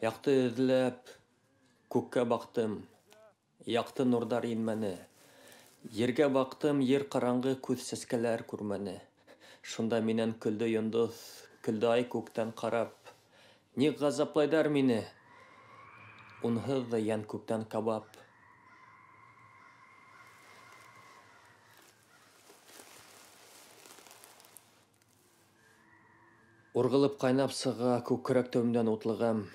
Яҡты эҙләп күккә баҡтым, яҡты нурҙар инмәне. Ергә баҡтым, ер ҡараңғы, күҙ сәскәләр күрмәне. Шунда минән көлдө йондоҙ, көлдө ай күктән ҡарап. Ник ғазаплайҙар мине? Унһыҙ ҙа йән күптән кабап. Урғылып ҡайнап сыға күкрәк төбөмдән утлы ғәм.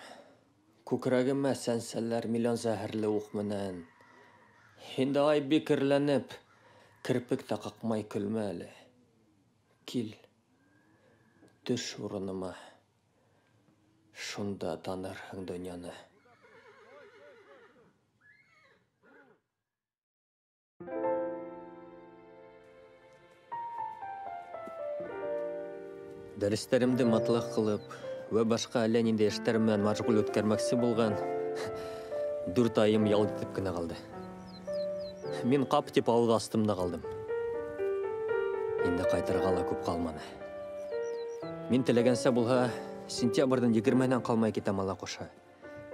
Күкрәгемә сәнсәләр миллион зәһәрле уҡ менән. Һин дә ай бик эрләнеп, керпек тә ҡаҡмай көлмә әле. Кил, төш урыныма. Шунда танырһың донъяны. Дәрестәремде матлаҡ ҡылып вә башҡа әллә ниндәй эштәр менән мәшғүл үткәрмәксе булған 4 айым ял итеп кенә ҡалды. Мин ҡап тип ауыҙ астым да ҡалдым. Инде ҡайтырға ла күп ҡалманы. Мин теләгәнсә булһа, сентябрҙең 20-һенән ҡалмай китәм ала ҡуша.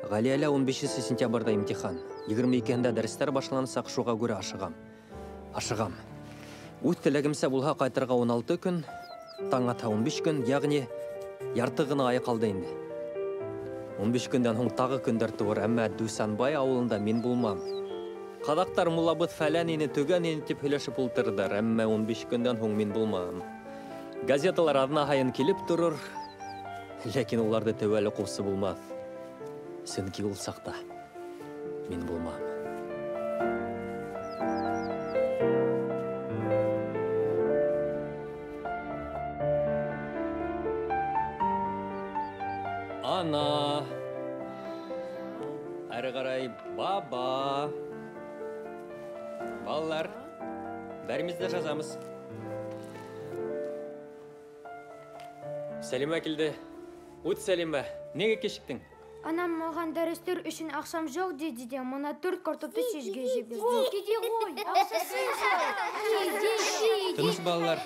Ғәлиәлә 15 сентябрҙә имтихан, 22-һендә дәрестәр башлансаҡ, шуға күрә ашығам. Ашығам. Үҙ теләгемсә булһа, ҡайтырға 16 көн, таң атһа 15 көн, йәғни ярты ғына ай ҡалды инде. 15 көндән һуң тағы көндәр тыуыр, әммә Дүсәнбай ауылында мин булмам. Ҡаҙаҡтар муллабыҙ фәлән ине, төгән ине тип һөйләшеп ултырҙар, әммә 15 көндән һуң мин булмам. Газеталар аҙна һайын килеп торор, ләкин уларҙы теүәл уҡыусы булмаҫ. Сөнки ул саҡта мин булмам. Ана, әрі қарай баба. Балалар, бәріміз де жазамыз. Сәлимә килде. Үт, Сәлимә, неге кешіктің? Анам маған дәрістер үшін ақшам жоқ деді де, мына 4 картопты сізге жіберді. Кете ғой, ақшасы жоқ. Тыныш балалар.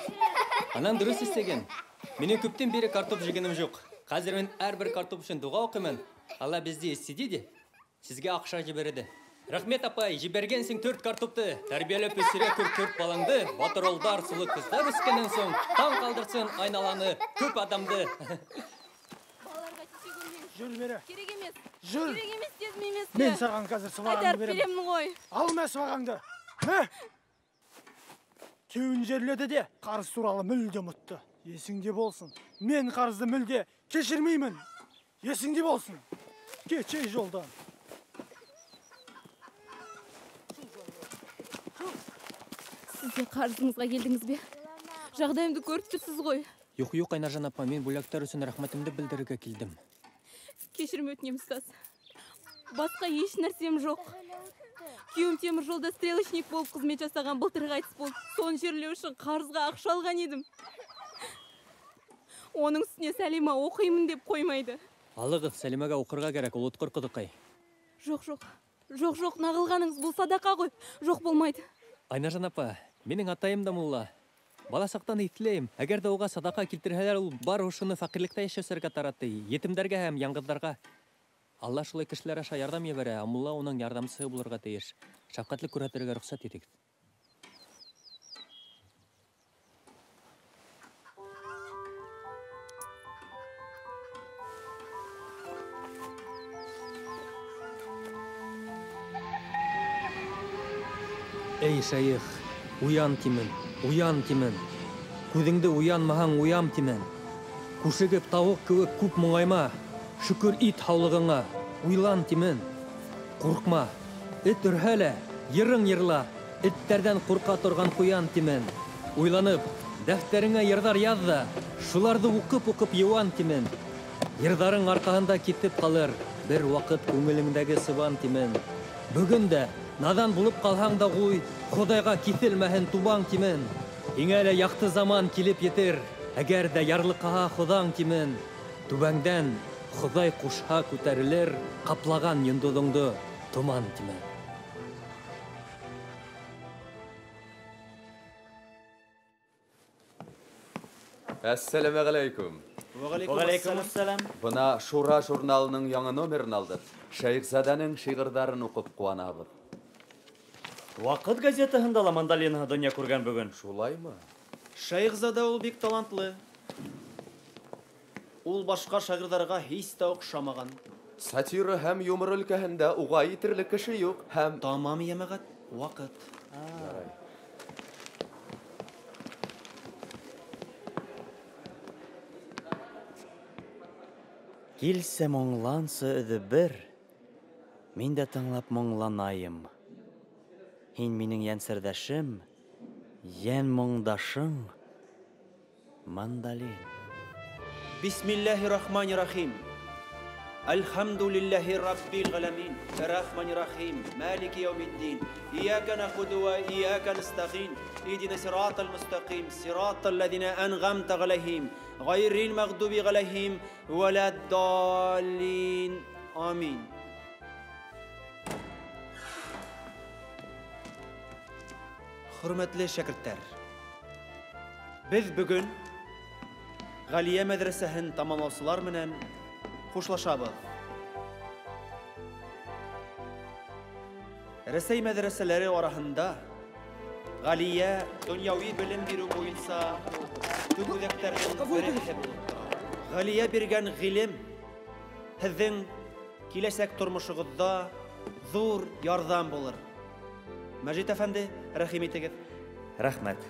Анам дұрыс істеген. Менің көптен бері картоп жегенім жоқ. Қазір мен әрбір картоп үшін дұға оқимын. Алла бізді естіді де, сізге ақша жібереді. Рахмет апай, жібергенсің 4 картопты. Тәрбиелеп өсіре көр 4 балаңды. Батыр ұлдар, сұлу қыздар өскеннен соң таң қалдырсын айналаны, көп адамды. Балаларға тисе көрмеңіз. Жүр бері. Керек емес. Жүр. Керек емес дедім емес пе? Мен саған қазір сыбағаңды Қайтарып беремін. беремін ғой. Ал мә сыбағаңды. Мә. Күйеуін жерледі де, қарыз туралы мүлде ұмытты. Есіңде болсын. Мен қарызды мүлде кешірмеймін. Есіңде болсын. Кешей жолдан. Сіз де қарызыңызға келдіңіз бе? Жағдайымды көріп тұрсыз ғой. Юқ, юқ, Айнажан апа, мен бөлектер үшін рахметімді білдіруге келдім. Кешірім өтінемін, ұстаз. Басқа еш нәрсем жоқ. Күйеуім темір жолда стрелочник болып қызмет жасаған, былтыр қайтыс болды. Соны жерлеу үшін қарызға ақша алған едім. Оның үстіне Сәлима оқимын деп қоймайды. Алығыз, Сәлимаға оқырға керек, ол ұтқыр құдықай. Жоқ, жоқ. Жоқ, жоқ, нағылғаныңыз бұл садақа ғой. Жоқ болмайды. Айнажан апа, менің атайым да мулла. Бала сақтан итлейм. Әгәр дә уға садақа килтерһәләр, ул бар ошоно фәҡирлектә йәшәүселәргә таратты, етемдәргә һәм яңғыҙҙарға. Алла шулай кешеләр аша ярҙам ебәрә, ә мулла уның ярҙамсыһы булырға тейеш. Шәфҡәтлек күрһәтергә рөхсәт итегеҙ. Эй, шәйех, уян тимен, уян тимен. Күҙеңде уянмаһаң, уям тимен. Күшегеп тауыҡ кеүек күп моңайма. Шөкөр ит һаулығыңа, уйлан тимен. Ҡурҡма, эт өрһә лә, йырың йырла. Эттәрҙән ҡурҡа торған ҡуян тимен. Уйланып, дәфтәреңә йырҙар яҙ ҙа, шуларҙы уҡып-уҡып йыуан тимен. Йырҙарың арҡаһында китеп ҡалыр, бер ваҡыт күңелеңдәге сыбан тимен. Бөгөн дә наҙан булып ҡалһаң да ҡуй, Хоҙайға киҫелмәһен тубаң тимен. Һиңә лә яҡты заман килеп етер, әгәр ҙә ярлыҡаһа Хоҙаң тимен. Түбәңдән Хоҙай ҡушһа күтәрелер, ҡаплаған йондоҙоңдо томан тимен. Әссәләмәғәләйкүм. Вәғәләйкүм әссәләм. Бына Шура журналының яңы номерын алдыҡ. Шәйехзаданың шиғырҙарын уҡып ҡыуанабыҙ. Ваҡыт газетаһында ла мандолинаһы донъя күргән бөгөн. Шулаймы? Шәйехзада ул бик талантлы. Ул башҡа шағирҙарға һис тә оҡшамаған. Сатира һәм юмор өлкәһендә уға етерлек кеше юҡ һәм... Тамам, йәмәғәт, ваҡыт. Ярай. Килсә моңланса өҙө бер, мин дә тыңлап моңланайым. Һин минең йәнсерҙәшем, йән моңдашың, мандолин. Бисмиллахи-рахмани-рахим. Альхамдулиллахи раббил ғаламин. Рахмани-рахим. Малики яумиддин. Ияка нахуду ва ияка настағин. Иhdina сиратал мустақим. Сиратал лазина анғамта ғалайхим. Ғайрил мағдуби ғалайхим. Валад-даллин. Амин. Хөрмәтле шәкерттәр, беҙ бөгөн Ғәлиә мәҙрәсәһен тамамлаусылар менән хушлашабыҙ. Рәсәй мәҙрәсәләре араһында Ғәлиә донъяуи белем биреү буйынса төп үҙәктәрҙең береһе булып тора. Ғәлиә биргән ғилем һеҙҙең киләсәк тормошоғоҙҙа ҙур ярҙам булыр. Мәжит әфәнде, рәхим итегеҙ. Рәхмәт.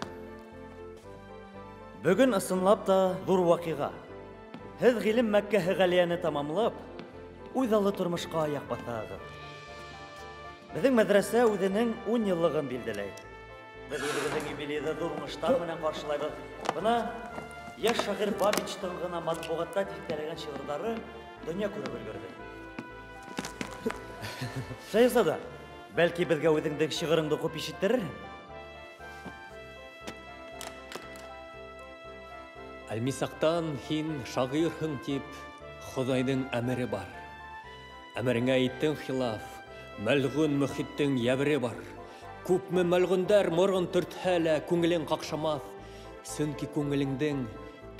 Бөгөн ысынлап та ҙур ваҡиға. Һеҙ ғилем мәккәһе Ғәлиәне тамамлап, үҙаллы тормошҡа аяҡ баҫаһығыҙ. Беҙҙең мәҙрәсә үҙенең 10 йыллығын билдәләй. Беҙ үҙебеҙҙең юбилейҙы ҙур уңыштар менән ҡаршылайбыҙ. Бына йәш шағир Бабичтың ғына матбуғатта тиҫтәләгән шиғырҙары донъя күреп өлгөрҙө. Шәйехзада, бәлки беҙгә үҙеңдең шиғырыңды уҡып ишеттерерһең? Әлмисаҡтан һин шағирһың тип Хоҙайҙың әмере бар. Әмереңә иттең хилаф, мәлғүн мөхиттең йәбере бар. Күпме мәлғүндәр морон төртһә лә күңелең ҡаҡшамаҫ, сөнки күңелеңдең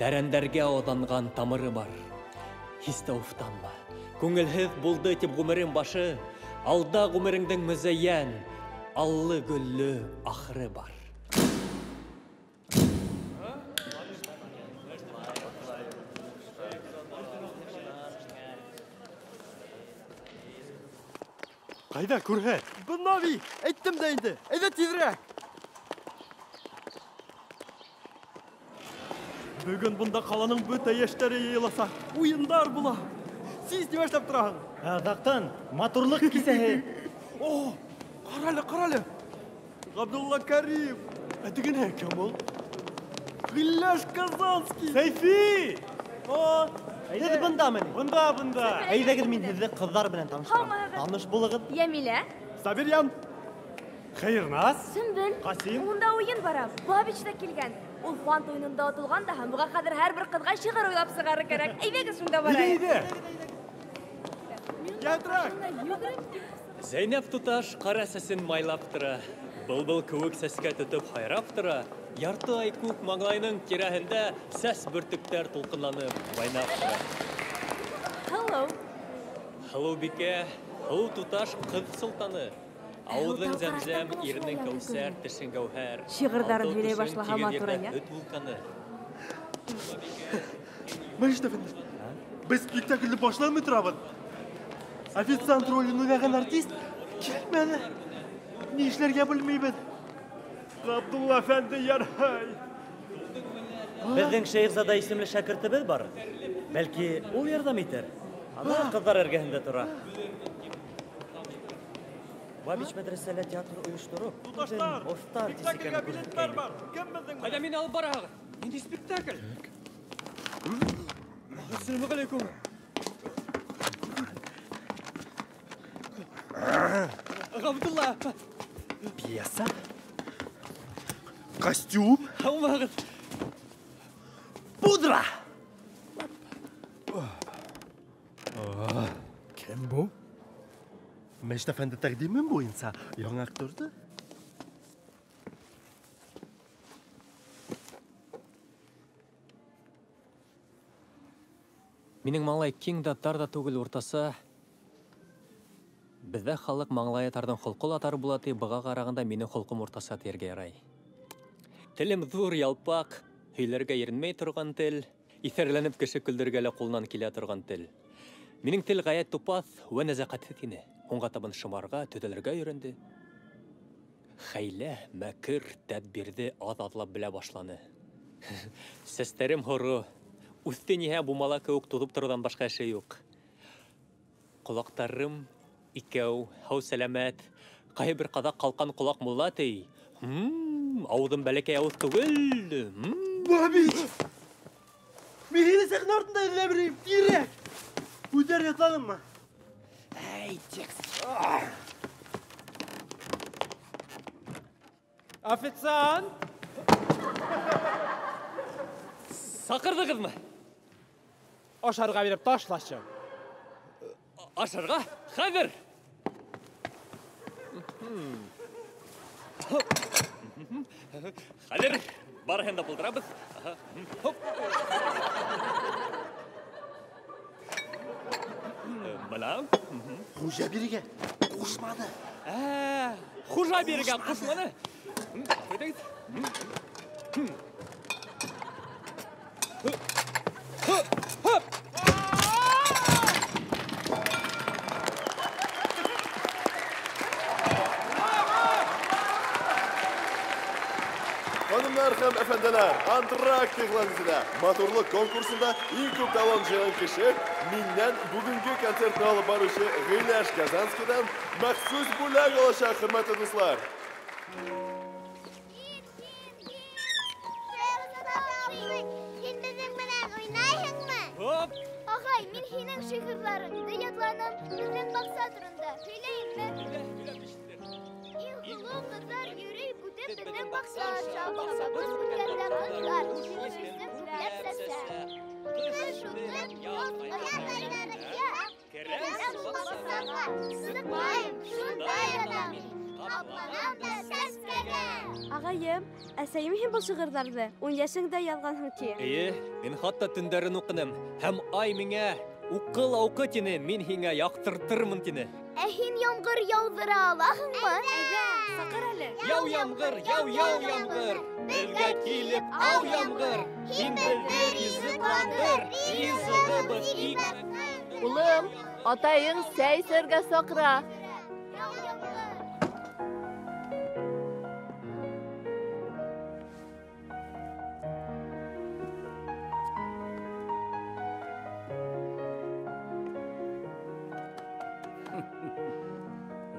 тәрәндәргә оҙанған тамыры бар. Һис тә уфтанма, күңелһеҙ булды тип ғүмерең башы, алда ғүмереңдең мөзәйән, аллы-гөллө ахыры бар. Ҡайҙа күрһәт? Бына би, әйттем дә инде. Әйҙә тиҙерәк. Бөгөн бында ҡаланың бөтә йәштәре йыйыласаҡ. Уйындар була. Сис нимә эшләп тораһың? Аҙаҡтан матурлыҡ кисәһе. О, ҡарале, ҡарале. Ғабдулла Кәрим. Ә тегенеһе кем ул? Ғилләш Казанский. Сәйфи! О, һеҙ бындамы ни? Бында, бында. Әйҙәгеҙ, мин һеҙҙе ҡыҙҙар менән таныштырам. Таныш булығыҙ. Йәмилә. Сабирйан. Хәйерназ. Сөмбөл. Ҡасим. Унда уйын бара. Бабич та килгән. Ул фант уйынында отолған да һәм быға хәҙер һәр бер ҡыҙға шиғыр уйлап сығарыр кәрәк. Әйҙәгеҙ шунда барайыҡ. Әйҙә, әйҙә. Зәйнәп туташ ҡара сәсен майлап тора. Был-был кеүек сәскә тотоп һайрап тора. Ярты ай күк маңлайының тирәһендә сәс бөртөктәр тулҡынланып байнап тора. Hello. Hello, бикә. Һылыу туташ ҡыҙ солтаны. Ауыҙың зәмзәм, иренең кәүсәр, тешең гәүһәр. Шиғырҙарын һөйләй башлаһа матур әйә. Һөт вулканы. Мәжит әфәнде, беҙ спектаклде башланмай торабыҙ. Официант ролен уйнаған артист килмәне. Ни эшләргә белмәйбеҙ. Ғабдулла әфәнде, ярай. Беҙҙең Шәйехзада исемле шәкертебеҙ бар. Бәлки ул ярҙам итер. Ана ҡыҙҙар эргәһендә тора. Бабич мәҙрәсәлә театр ойоштороп, Туташтар, оҫта артист спектаклгә икәнен билеттар күрһәткәйне. бар. Кем беҙҙең? Ҡайҙа мине алып бараһығыҙ? Ниндәй спектакль? Ассаламу алейкум. Ғабдулла. Пьеса? Костюм? Һаумыһығыҙ. Пудра! Кем бу? Мәжит әфәнде тәҡдиме буйынса яңы актерҙы. Минең маңлай киң дә тар да түгел, уртаса. Беҙҙә халыҡ маңлайы тарҙың холҡо ла тар була ти, быға ҡарағанда минең холҡом уртаса тиергә ярай. Телем ҙур, ялпаҡ, һөйләргә иренмәй торған тел, иҫәрләнеп кеше көлдөргә лә ҡулынан килә торған тел. Минең тел ғәйәт тупаҫ вә нәзәҡәтһеҙ ине. Һуңға табан шымарға, төҙәлергә өйрәнде. Хәйлә, мәкер, тәдбирҙе аҙ-аҙлап белә башланы. Сәстәрем һоро, үҫте ниһә бумала кеүек туҙып тороуҙан башҡа эше юҡ. Ҡолаҡтарым икәү, һау сәләмәт. Ҡайһы бер ҡаҙаҡ ҡалҡан ҡолаҡ мулла ти. Ауыҙым бәләкәй ауыҙ түгел. Бабич! Мин һине сәхнә артында эҙләп йөрөйөм, тиҙерәк! Үҙҙәре ятланыңмы? Эй, текст! Официант! Саҡырҙығыҙмы? Ашарға биреп ташлашы. Ашарға? Хәҙер! Хәҙер барыһын да булдырабыҙ. Бына. Хужа биргән ҡушманы. Хужа биргән ҡушманы. Әйҙәгеҙ. Ханымнар һәм әфәнделәр, антракт игълан ителә. Матурлык конкурсында иң күп талант җыйган кеше миннән бүгенге концертны алып баручы Гыйләш Казанскийдан махсус бүләк алачак, хөрмәтле дуслар. Һин беҙҙең менән уйнайһыңмы? Хоп! Ағай, мин һинең шиғырҙарыңды ятланым, беҙҙең баҡса турында һөйләйемме? Иң һылыу ҡыҙҙар йөрөй үтеп беҙҙең баҡса аша, баҡсабыҙ үткәндә ҡыҙҙар үҫеп күпләп сәсә. Ҡыш үтеп, яҙ аяҡ керәм шул баҡсаға, сыҡмайым, шунда ятам мин, ҡапланам да сәскәгә. Ағайым, әсәйем һин был шиғырҙарҙы 10 йәшеңдә яҙғанһың ти. Эйе, мин хатта төндәрен уҡыным. Һәм ай миңә уҡы ла уҡы тине, мин һиңә яҡтыртырмын тине. Ә һин ямғыр яуҙыра алаһыңмы? Әйҙә, саҡыр әле. Яу ямғыр, яу яу ямғыр, беҙгә килеп ау ямғыр. Һин беҙҙе ризыҡландыр, ризығыбыҙ икмәк. Улым, атайың сәй эсергә саҡыра. Яу ямғыр.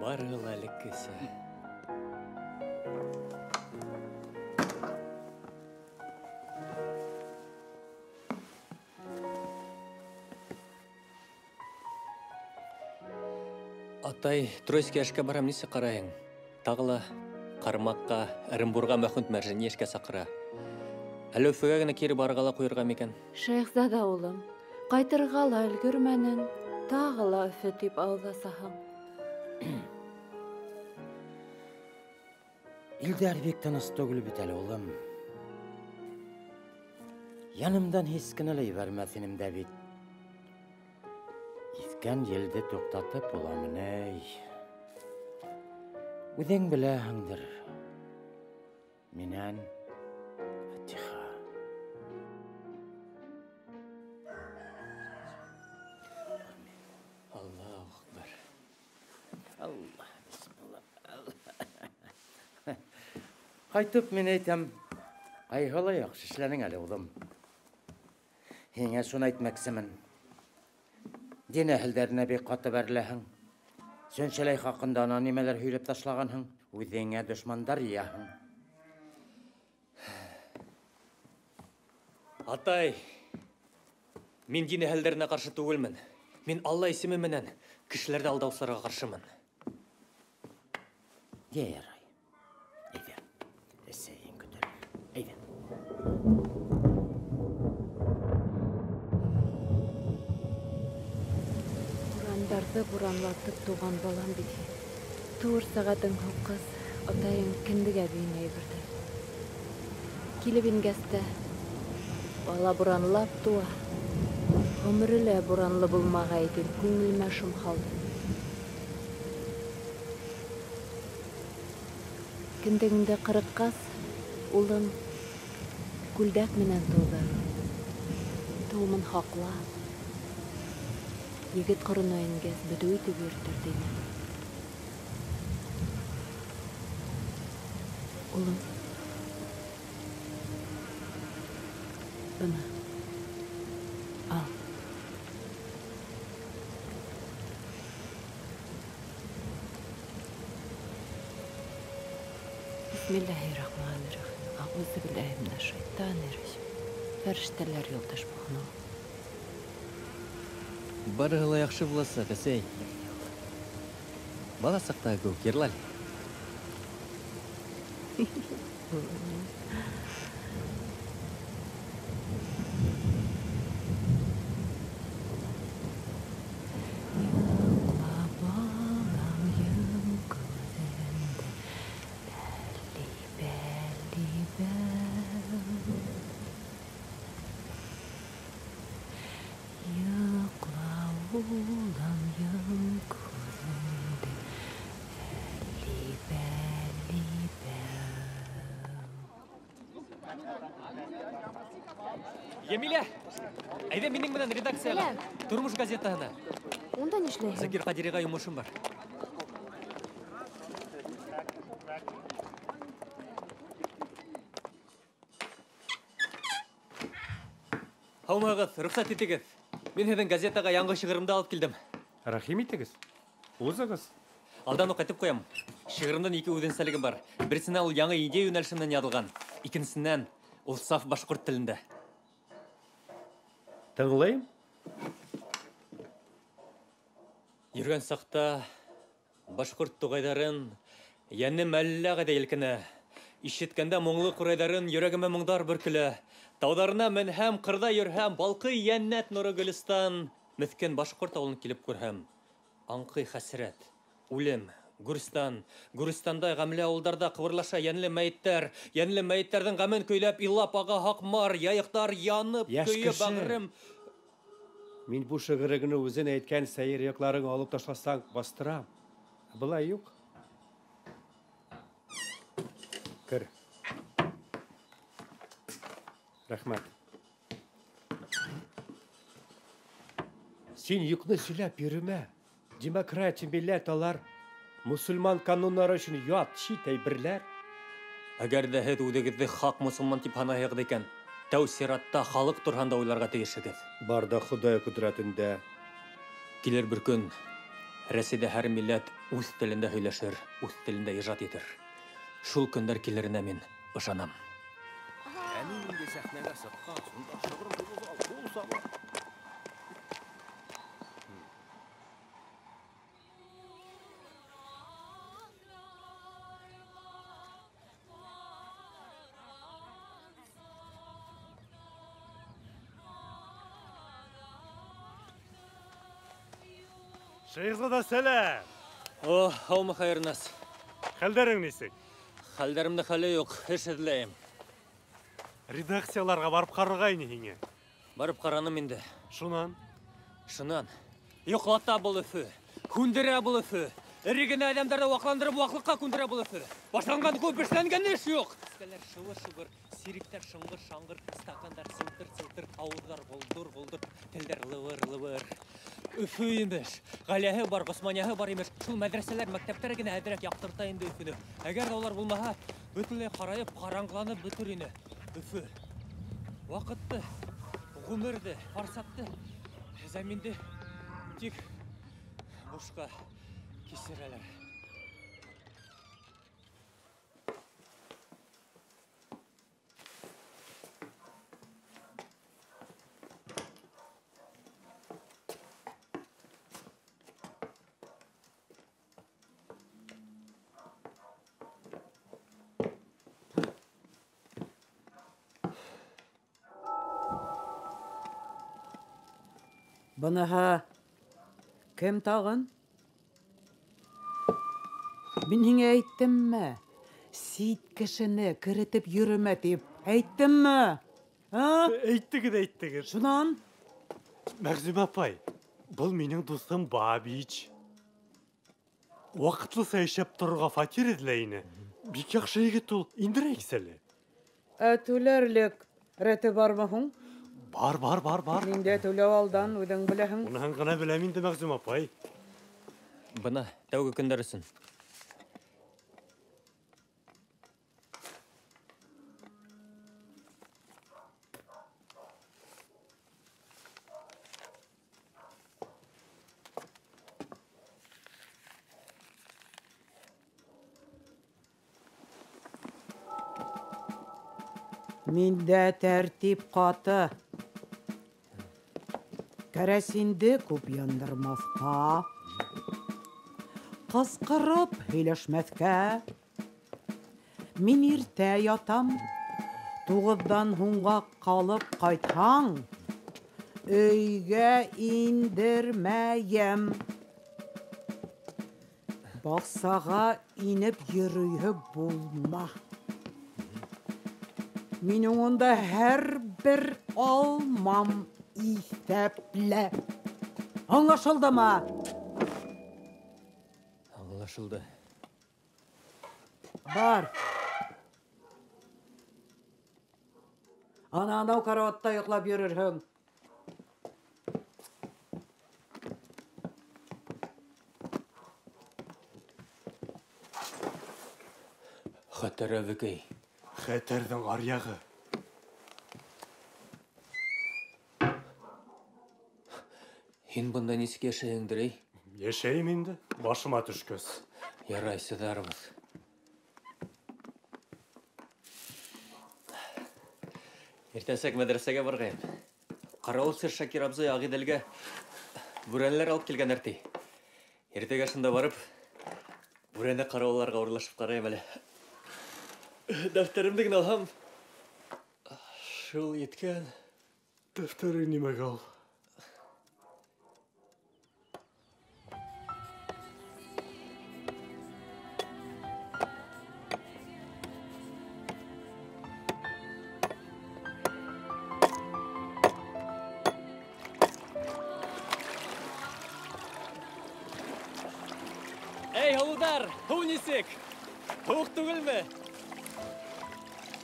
Барыһы ла элеккесә. Атай, Тройский эшкә барам, нисек ҡарайһың? Тағы ла Ҡармаҡҡа, Ырымбурға Мәхмүт Мәржәни эшкә саҡыра. Әллә Өфөгә генә кире барырға ла ҡуйырға микән? Шәйехзада улым, ҡайтырға ла өлгөрмәнең, тағы ла Өфө тип ауыҙ асаһың. Илдәр бик тыныс түгел бит әле, улым. Янымдан һис кенә лә ебәрмәҫ инем дә бит. Иҫкән елде туҡтатып буламы ни? Үҙең беләһеңдер. Минән фатиха. Аллаһу акбар. Аллаһ, бисмилла. Ҡайтып мин әйтәм, ҡайһы ла яҡшы эшләнең әле, улым. Һиңә шуны әйтмәксемен. Дин әһелдәренә бик ҡаты бәреләһең. Сөнсәләй хаҡында ана нимәләр һөйләп ташлағанһың, үҙеңә дошмандар йыяһың. Атай, мин дин әһелдәренә ҡаршы түгелмен. Мин Алла исеме менән кешеләрҙе алдаусыларға ҡаршымын. Йә ярай. Әйҙә, әсәйең көтәлер. Әйҙә. Бурандарҙы буранлатып тыуған балам бит һин. Тыуыр сәғәтең һуҡҡас, атайың кендек әбейенә ебәрҙе. Килеп ингәс тә, бала буранлап тыуа. Ғүмере лә буранлы булмағай тип күңелемә шом һалды. Кендегеңде ҡырыҡҡас, улың күлдәк менән тыуҙы. Тыуымын һаҡла. Егет ҡорона ингәс, бөтөү итеп йөрөтөр тине. Улым, бына ал. Бисмиллаһир-рахманир-рахим. Ағузу биллаһи минәш-шайтанир-ражим. Фәрештәләр юлдаш булһын. Барыһы ла яҡшы буласаҡ, әсәй. Бала саҡтағы кеүек йырла әле. Йоҡла, балам, йом күҙеңде, бәли-бәли-бәү. Йоҡла, улым, йом күҙеңде, бәли-бәли-бәү. Йәмилә, әйҙә минең менән редакцияға, Тормош газетаһына. Унда ни эшләйһең? Закир Ҡадириға йомошом бар. Һаумыһығыҙ, рөхсәт итегеҙ. Мин һеҙҙең газетаға яңы шиғырымды алып килдем. Рәхим итегеҙ. Уҙығыҙ. Алдан уҡ әйтеп ҡуям. Шиғырымдың ике үҙенсәлеге бар. Береһенән ул яңы идея йүнәлеше менән яҙылған. Икенсенән ул саф башҡорт телендә. Тыңлайым. Йөргән саҡта башҡорт туғайҙарын йәнем әллә ҡайҙа елкенә. Ишеткәндә моңло ҡурайҙарын йөрәгемә моңдар бөркөлә. Тауҙарына менһәм, ҡырҙа йөрһәм, балҡый йәннәт нуры гөлөстан. Меҫкен башҡорт ауылын килеп күрһәм, аңҡый хәсрәт, үлем, гүрстан. Гүрстандай ғәмле ауылдарҙа ҡыбырлаша йәнле мәйеттәр. Йәнле мәйеттәрҙең ғәмен көйләп, илап аға һаҡмар, яйыҡтар янып, көйө бағырым. Мин бу шиғырыңны үҙең әйткән сәйер яҡларын алып ташласаң, бастырам. Былай юҡ. Кер. Рәхмәт. Син юҡны һөйләп йөрөмә. Демократия, милләт алар мосолман кануннары өсөн ят, сит әйберләр. Әгәр ҙә һеҙ үҙегеҙҙе хаҡ мосолман тип һанайһығыҙ икән, тәү сиратта халыҡ тураһында уйларға тейешһегеҙ. Бар да Хоҙай ҡөҙрәтендә. Килер бер көн Рәсәйҙә һәр милләт үҙ телендә һөйләшер, үҙ телендә ижад итер. Шул көндәр килеренә мин ышанам. Ә мин инде сәхнәгә сыҡҡас, унда шиғырым торғоҙа, ҡул саба. Шәйехзада, сәләм! О, һаумы, Хәйернас. Хәлдәрең нисек? Хәлдәремдә хәле юҡ, эш эҙләйем. Редакцияларға барып ҡарарға ине һиңә. Барып ҡараным инде. Шунан? Шунан. Йоҡлата был Өфө, һүндерә был Өфө. Эре генә әҙәмдәрҙе ваҡландырып, ваҡлыҡҡа күндерә был Өфө. Башланған күп, эшләнгән эш юҡ. Сәләр шыбыр-шыбыр, сириктәр шыңғыр-шаңғыр, стакандар сылтыр-сылтыр, ауыҙҙар голдыр-голдыр, телдәр лывыр-лывыр. Өфө имеш, ғаиләһе бар, Ғосманияһы бар имеш. Шул мәҙрәсәләр, мәктәптәр генә әҙерәк яҡтырта инде Өфөнө. Әгәр ҙә улар булмаһа, бөтөнләй ҡарайып, ҡараңғыланып бөтөр ине. Өфө. Ваҡытты, ғүмерҙе, форсатты, зәминде тик бушҡа кисерәләр. Быныһы кем тағын? Мин һиңә әйттемме? Сит кешене керетеп йөрөмә тип әйттемме? А? Әйттегеҙ, әйттегеҙ. Шунан? Мәғзүмә апай, был минең дуҫым Бабич. Ваҡытлыса йәшәп торорға фатир эҙләй ине. Бик яҡшы егет ул, индерәйексе әле. Ә түләрлек рәте бармы һуң? Бар, бар, бар, бар. Ниндәй түләү алдан, үҙең беләһең. Уныһын ғына беләм инде, Мәғзүмә апай. Бына тәүге көндәр өсөн. Миндә тәртип ҡаты. Кәрәсинде күп яндырмаҫҡа, ҡысҡырып һөйләшмәҫкә. Мин иртә ятам, 9-ҙан һуңға ҡалып ҡайтһаң, өйгә индермәйем. Баҡсаға инеп йөрөйһө булма. Минең унда һәр бер алмам иҫәплә. Аңлашылдымы? Аңлашылды. Бар. Ана анау караватта йоҡлап йөрөрһөң. Хәтәр әбекәй. Хәтәрҙең аръяғы. Һин бында нисек йәшәйһеңдер, эй? Йәшәйем инде, башыма төшкәс. Ярай, сыҙарбыҙ. Иртәнсәк мәҙрәсәгә барғайым. Ҡарауылсы Шакир абзый Ағиҙелгә бүрәнәләр алып килгәндәр ти. Иртәгә шунда барып, бүрәнә ҡарауылларға урлашып ҡарайым әле. Дәфтәремде генә алһам, шул еткән. Дәфтәрең нимәгә ул? Эй, һылыуҙар, һыу нисек? Һыуыҡ түгелме?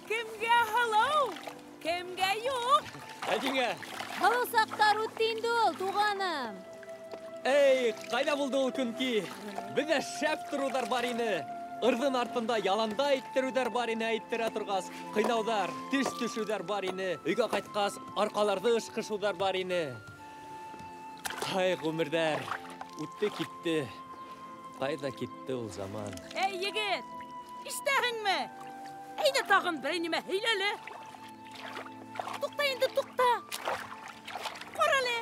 Кемгә һылыу, кемгә юҡ? Ә ниңә? Һылыу саҡтар үтте инде ул, туғаным. Эй, ҡайҙа булды ул көнки? Беҙҙә шәп тороуҙар бар ине. Ырҙын артында яланда әйттереүҙәр бар ине, әйттерә торғас, ҡыйнауҙар, теш төшөүҙәр бар ине. Өйгә ҡайтҡас, арҡаларҙы ышҡышыуҙар бар ине. Ай, ғүмерҙәр, үтте китте. Ҡайҙа китте ул заман? Эй, егет, ишетәһеңме? Әйҙә тағын берәй нимә һөйлә әле. Туҡта инде, туҡта. Ҡара әле,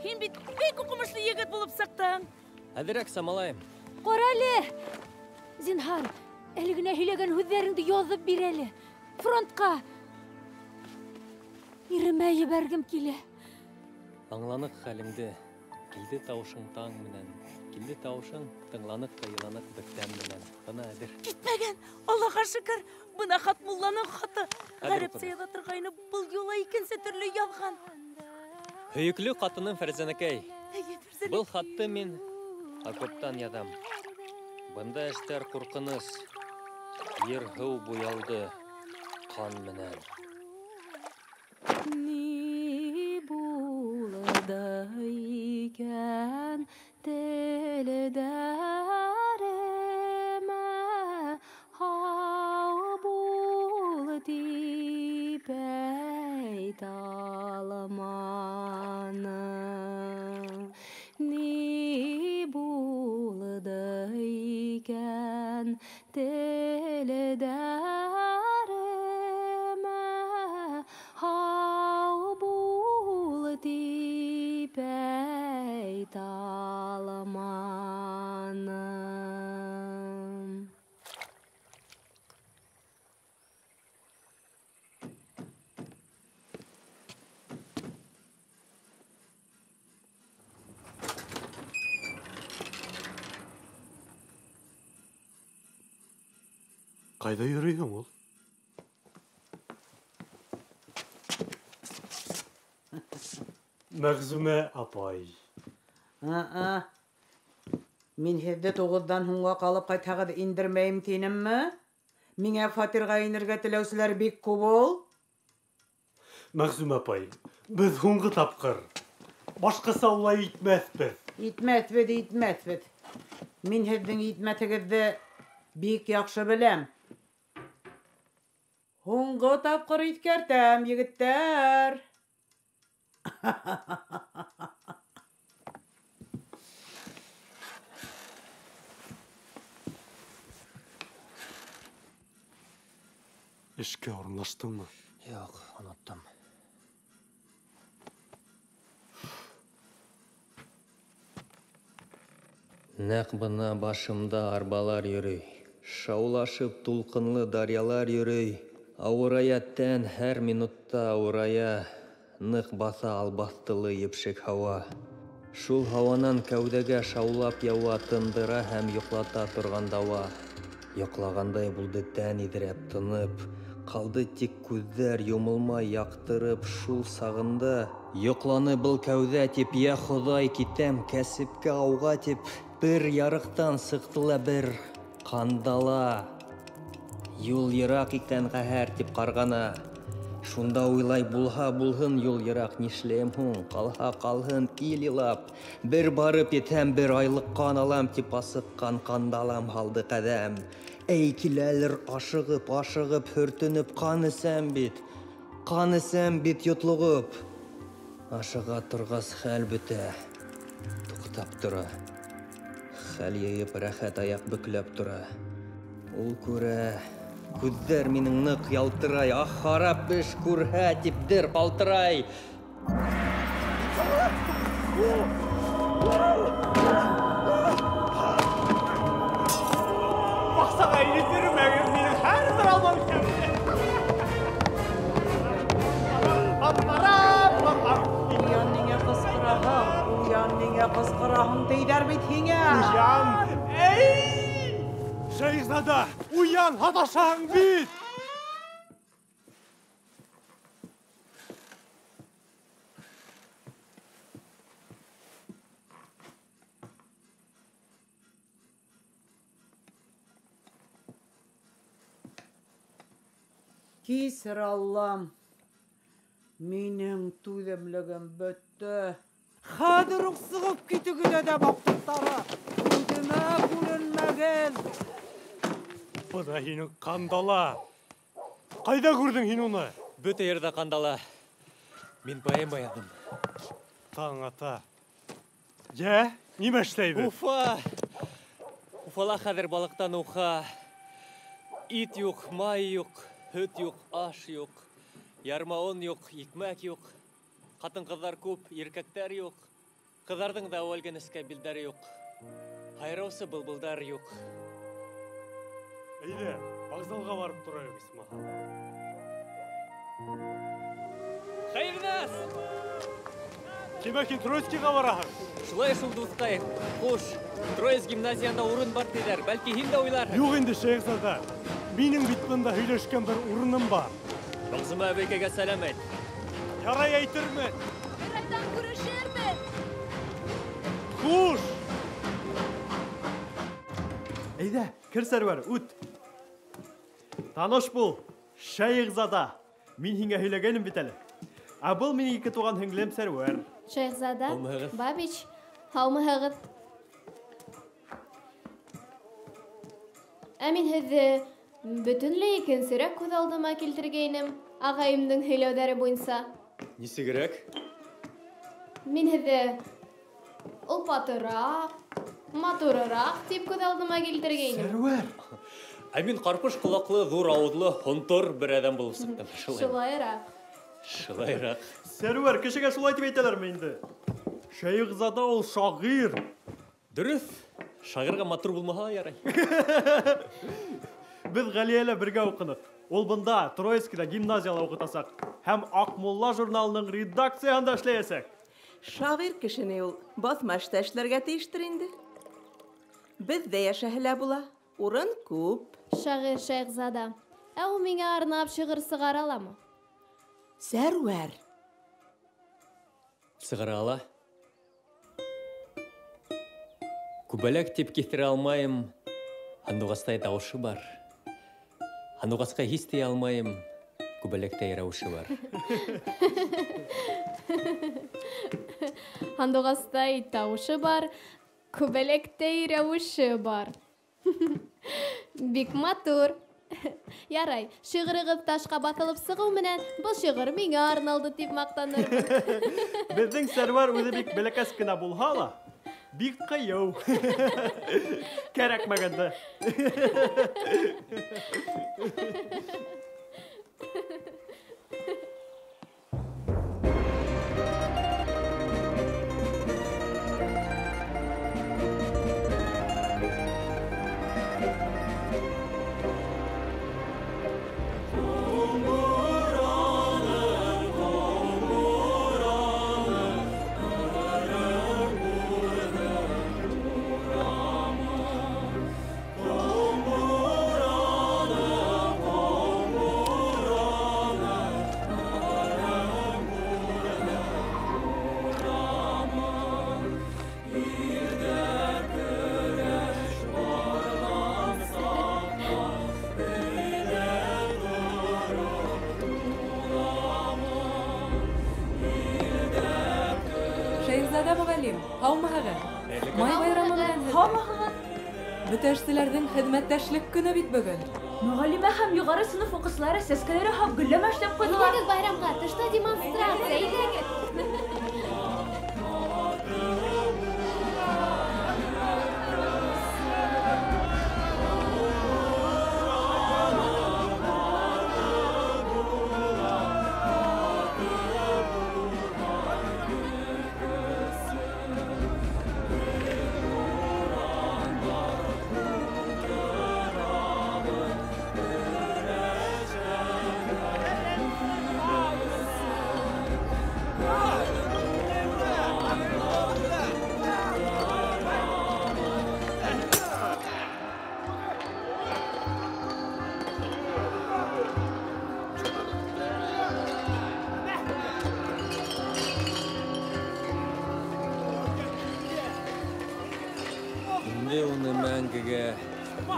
һин бит бик уҡымышлы егет булып сыҡтың. Әҙерәк самалайым. Ҡара әле, зинһар, әле генә һөйләгән һүҙҙәреңде яҙып бир әле. Фронтҡа. Иремә ебәргем килә. Аңланыҡ хәлеңде. Килде тауышың таң менән. Килде тауышың, тыңланыҡ та иланыҡ бөктән менән. Бына әҙер. Китмәгән, Аллаға шөкөр. Бына Хатмулланың хаты. Әҙер Ғәрәпсә яҙа торғайны, был юлы икенсе төрлө яҙған. Һөйөклө ҡатыным Фәрзәнәкәй. Эйе, Фәрзәнәкәй. Был хатты мин окоптан яҙам. Бында эштәр ҡурҡыныс. Ер һыу буялды ҡан менән. Ни булды икән телдәремә, һау бул тип әйтә алманым. Ни булды икән телдәремә, һау бул тип әйтә алманым. Ҡайҙа йөрөйһөң ул? Мәғзүмә апай. А-а. Мин һеҙҙе 9-дан һуңға ҡалып ҡайтһағыҙ индермәйем тинемме? Миңә фатирға инергә теләүселәр бик күп ул. Мәғзүмә апай, беҙ һуңғы тапҡыр. Башҡаса улай итмәҫбеҙ. Итмәҫбеҙ, итмәҫбеҙ. Мин һеҙҙең итмәҫегеҙҙе бик яҡшы беләм. Һуңғы тапҡыр иҫкәртәм, егеттәр. Эшкә урынлаштыңмы? Юҡ, оноттом. Нәҡ бына башымда арбалар йөрөй. Шаулашып тулҡынлы даръялар йөрөй. Ауырая тән һәр минутта ауырая. Ныҡ баҫа албаҫтылы епшек һауа. Шул һауанан кәүҙәгә шаулап яуа, тындыра һәм йоҡлата торған дауа. Йоҡлағандай булды тән иҙрәп, тынып. Ҡалды тик күҙҙәр йомолмай яҡтырып шул сағында. Йоҡланы был кәүҙә тип, йә Хоҙай, китәм кәсепкә ауға тип. Бер ярыҡтан сыҡты ла бер ҡандала. Юл йыраҡ икән ҡәһәр тип ҡарғана. Шунда уйлай, булһа булһын юл йыраҡ, нишләйем һуң, ҡалһа ҡалһын ил илап. Бер барып етһәм, бер айлыҡ ҡан алам тип асыҡҡан ҡандалам һалды ҡәҙәм. Эй, киләлер ашығып, ашығып, һөртөнөп ҡан эсәм бит. Ҡан эсәм бит йотлоғоп. Ашыға торғас хәл бөтә, туҡтап тора. Хәл йыйып рәхәт аяҡ бөкләп тора. Ул күрә, күҙҙәр минең ныҡ ялтырай, ах, харап эш күрһә тип дер ҡалтырай. Баҡсаға инеп йөрөмәгеҙ, минең һәр бер алмам тәмле. Уян, ниңә ҡысҡыраһың? Уян, ниңә ҡысҡыраһың тейҙәр бит һиңә. Уян! Эй! Шәйехзада, уян, һаташаһың бит! Кисер, Аллам, минең түҙемлегем бөттө. Хәҙер үк сығып китегеҙ әҙәм аҡтыҡтары. Күҙемә күренмәгеҙ. Бына һинең ҡандала. Ҡайҙа күрҙең һин уны? Бөтә ерҙә ҡандала. Мин поэма яҙҙым. Таң ата. Йә, нимә эшләйбеҙ? Уфа! Уфала хәҙер балыҡтан уха. Ит юҡ, май юҡ, һөт юҡ, аш юҡ, ярма он юҡ, икмәк юҡ. Ҡатын-ҡыҙҙар күп, иркәктәр юҡ. Ҡыҙҙарҙың да әүәлге нескә билдәре юҡ. Һайраусы былбылдар юҡ. Әйҙә, вокзалға барып торайыҡ, исмаһам. Хәйернәс! Тимәк, һин Троицкийға бараһың? Шулай шул, дуҫҡай. Хуш, Троиц гимназияһында урын бар тиҙәр. Бәлки һин дә уйларһың. Юҡ инде, Шәйехзада. Минең бит бында һөйләшкән бер урыным бар. Мәғзүмә әбейкәгә сәләм әйт. Ярай әйтермен. Бер айҙан күрешербеҙ. Хуш! Әйҙә, кер, Сәрүәр, үт. Таныш бул, Шәйехзада. Мин һиңә һөйләгәйнем бит әле. Ә был минең ике туған һеңлем Сәрүәр. Шәйехзада, Бабич, һаумыһығыҙ. Ә мин һеҙҙе бөтөнләй икенсерәк күҙ алдыма килтергәйнем, ағайымдың һөйләүҙәре буйынса. Нисегерәк? Мин һеҙҙе олпатыраҡ, матурыраҡ тип күҙ алдыма килтергәйнем. Сәрүәр! Ә мин ҡарпыш ҡолаҡлы, ҙур ауыҙлы, һонтор бер әҙәм булып сыҡтым. Шулайыраҡ. Шулайыраҡ. Сәрүәр, кешегә шулай тип әйтәләрме инде? Шәйехзада ул шағир. Дөрөҫ, шағирға матур булмаһа ла ярай. Беҙ Ғәлиә лә бергә уҡыныҡ. Ул бында Троицкиҙа гимназияла уҡытасаҡ һәм Аҡмулла журналының редакцияһында эшләйәсәк. Шағир кешене ул баҫма эштә эшләргә тейештер инде. Беҙҙә йәшәһе лә була, урын күп. Шағир Шәйехзада, ә ул миңә арнап шиғыр сығара аламы? Сәрүәр. Сығара ала. Күбәләк тип киҫтерә алмайым, һандуғастай тауышы бар. Һандуғасҡа һис тейә алмайым, күбәләктәй рәүеше бар. Һандуғастай тауышы бар, күбәләктәй рәүеше бар. Бик матур. Ярай, шиғырығыҙ ташҡа баҫылып сығыу менән был шиғыр миңә арналды тип маҡтанырмын. Беҙҙең Сәрвәр үҙе бик бәләкәс кенә булһа ла, бик ҡыйыу. Кәрәкмәгәндә. Һаумыһығыҙ? Май байрамы менән һеҙҙе. Һаумыһығыҙ? Бөтә эшселәрҙең хеҙмәттәшлек көнө бит бөгөн. Мөғәллимә һәм юғары сыныф уҡыусылары сәскәләре һап гөлләмә эшләп ҡуйҙылар. Әйҙәгеҙ байрамға, тышта демонстрация, әйҙәгеҙ.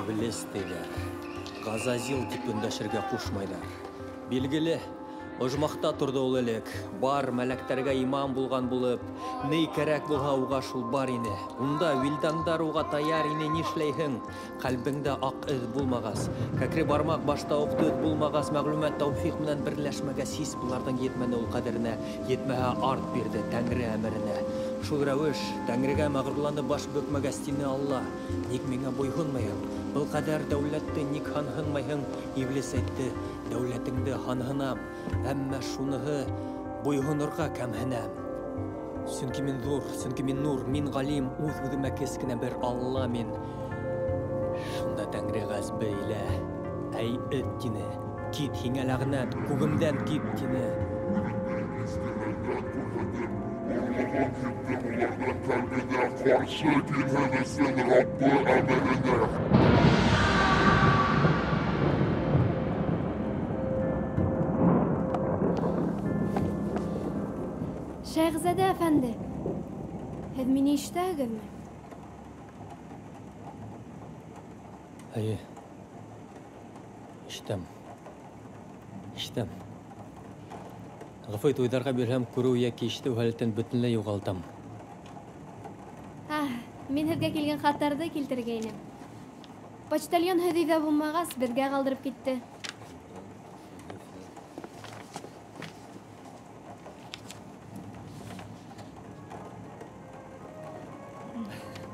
Иблес тиҙәр, Ғазазил тип өндәшергә ҡушмайҙар. Билгеле, ожмахта торҙо ул элек, бар мәләктәргә имам булған булып, ни кәрәк булһа уға шул бар ине. Унда вилдандар уға таяр ине, нишләйһең? Ҡәлбеңдә аҡ эҙ булмағас, кәкре бармаҡ башта уҡ төҙ булмағас, мәғлүмәт тәүфиҡ менән берләшмәгәс, һис быларҙың етмәне ул ҡәҙеренә, етмәһә арт бирҙе Тәңре әмеренә. Шул рәүеш Тәңрегә мәғрурланып баш бөкмәгәс, тине Алла, ник миңә буйһонмайһың? Был ҡәҙәр дәүләтте ник һанһынмайһың? Иблис әйтте, дәүләтеңде һанһынам, әммә шуныһы буйһонорға кәмһенәм. Сөнки мин ҙур, сөнки мин нур, мин ғалим, үҙ-үҙемә кескенә бер Алла мин. Шунда Тәңре ғәзбе илә, әй эт тине, кит һиңә ләғнәт, күгемдән кит тине. Ҡаршы килһен өсөн Раббы әмеренә. Шәйехзада әфәнде, һеҙ мине ишетәһегеҙме? Эйе, ишетәм. Ишетәм. Ғәфү ит, уйҙарға бирһәм, күреү йәки ишетеү һәләтен бөтөнләй юғалтам. Мин һеҙгә килгән хаттарҙы килтергәйнем. Почтальон һеҙ өйҙә булмағас, беҙгә ҡалдырып китте.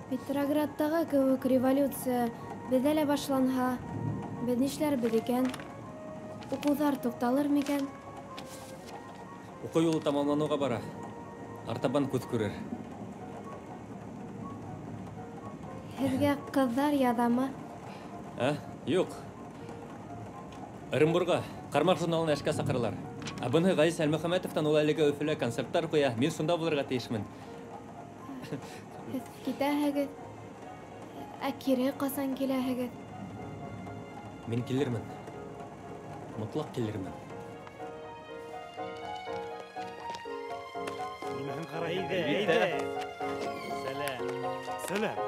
Петроградтағы кеүек революция беҙҙә лә башланһа, беҙ нишләрбеҙ икән? Уҡыуҙар туҡталыр микән? Уҡыу юлы тамамланыуға бара. Артабан күҙ күрер. Һеҙгә ҡыҙҙар яҙамы? Ә? Юҡ. Ырымбурға Ҡармаҡ журналына эшкә саҡыралар. Ә быныһы Ғәзиз Әлмөхәмәтовтан, ул әлегә Өфөлә концерттар ҡуя. Мин шунда булырға тейешмен. Һеҙ китәһегеҙ. Ә кире ҡасан киләһегеҙ? Мин килермен. Мотлаҡ килермен. Нимәһен ҡарайым. Әйҙә, әйҙә. Сәләм. Сәләм.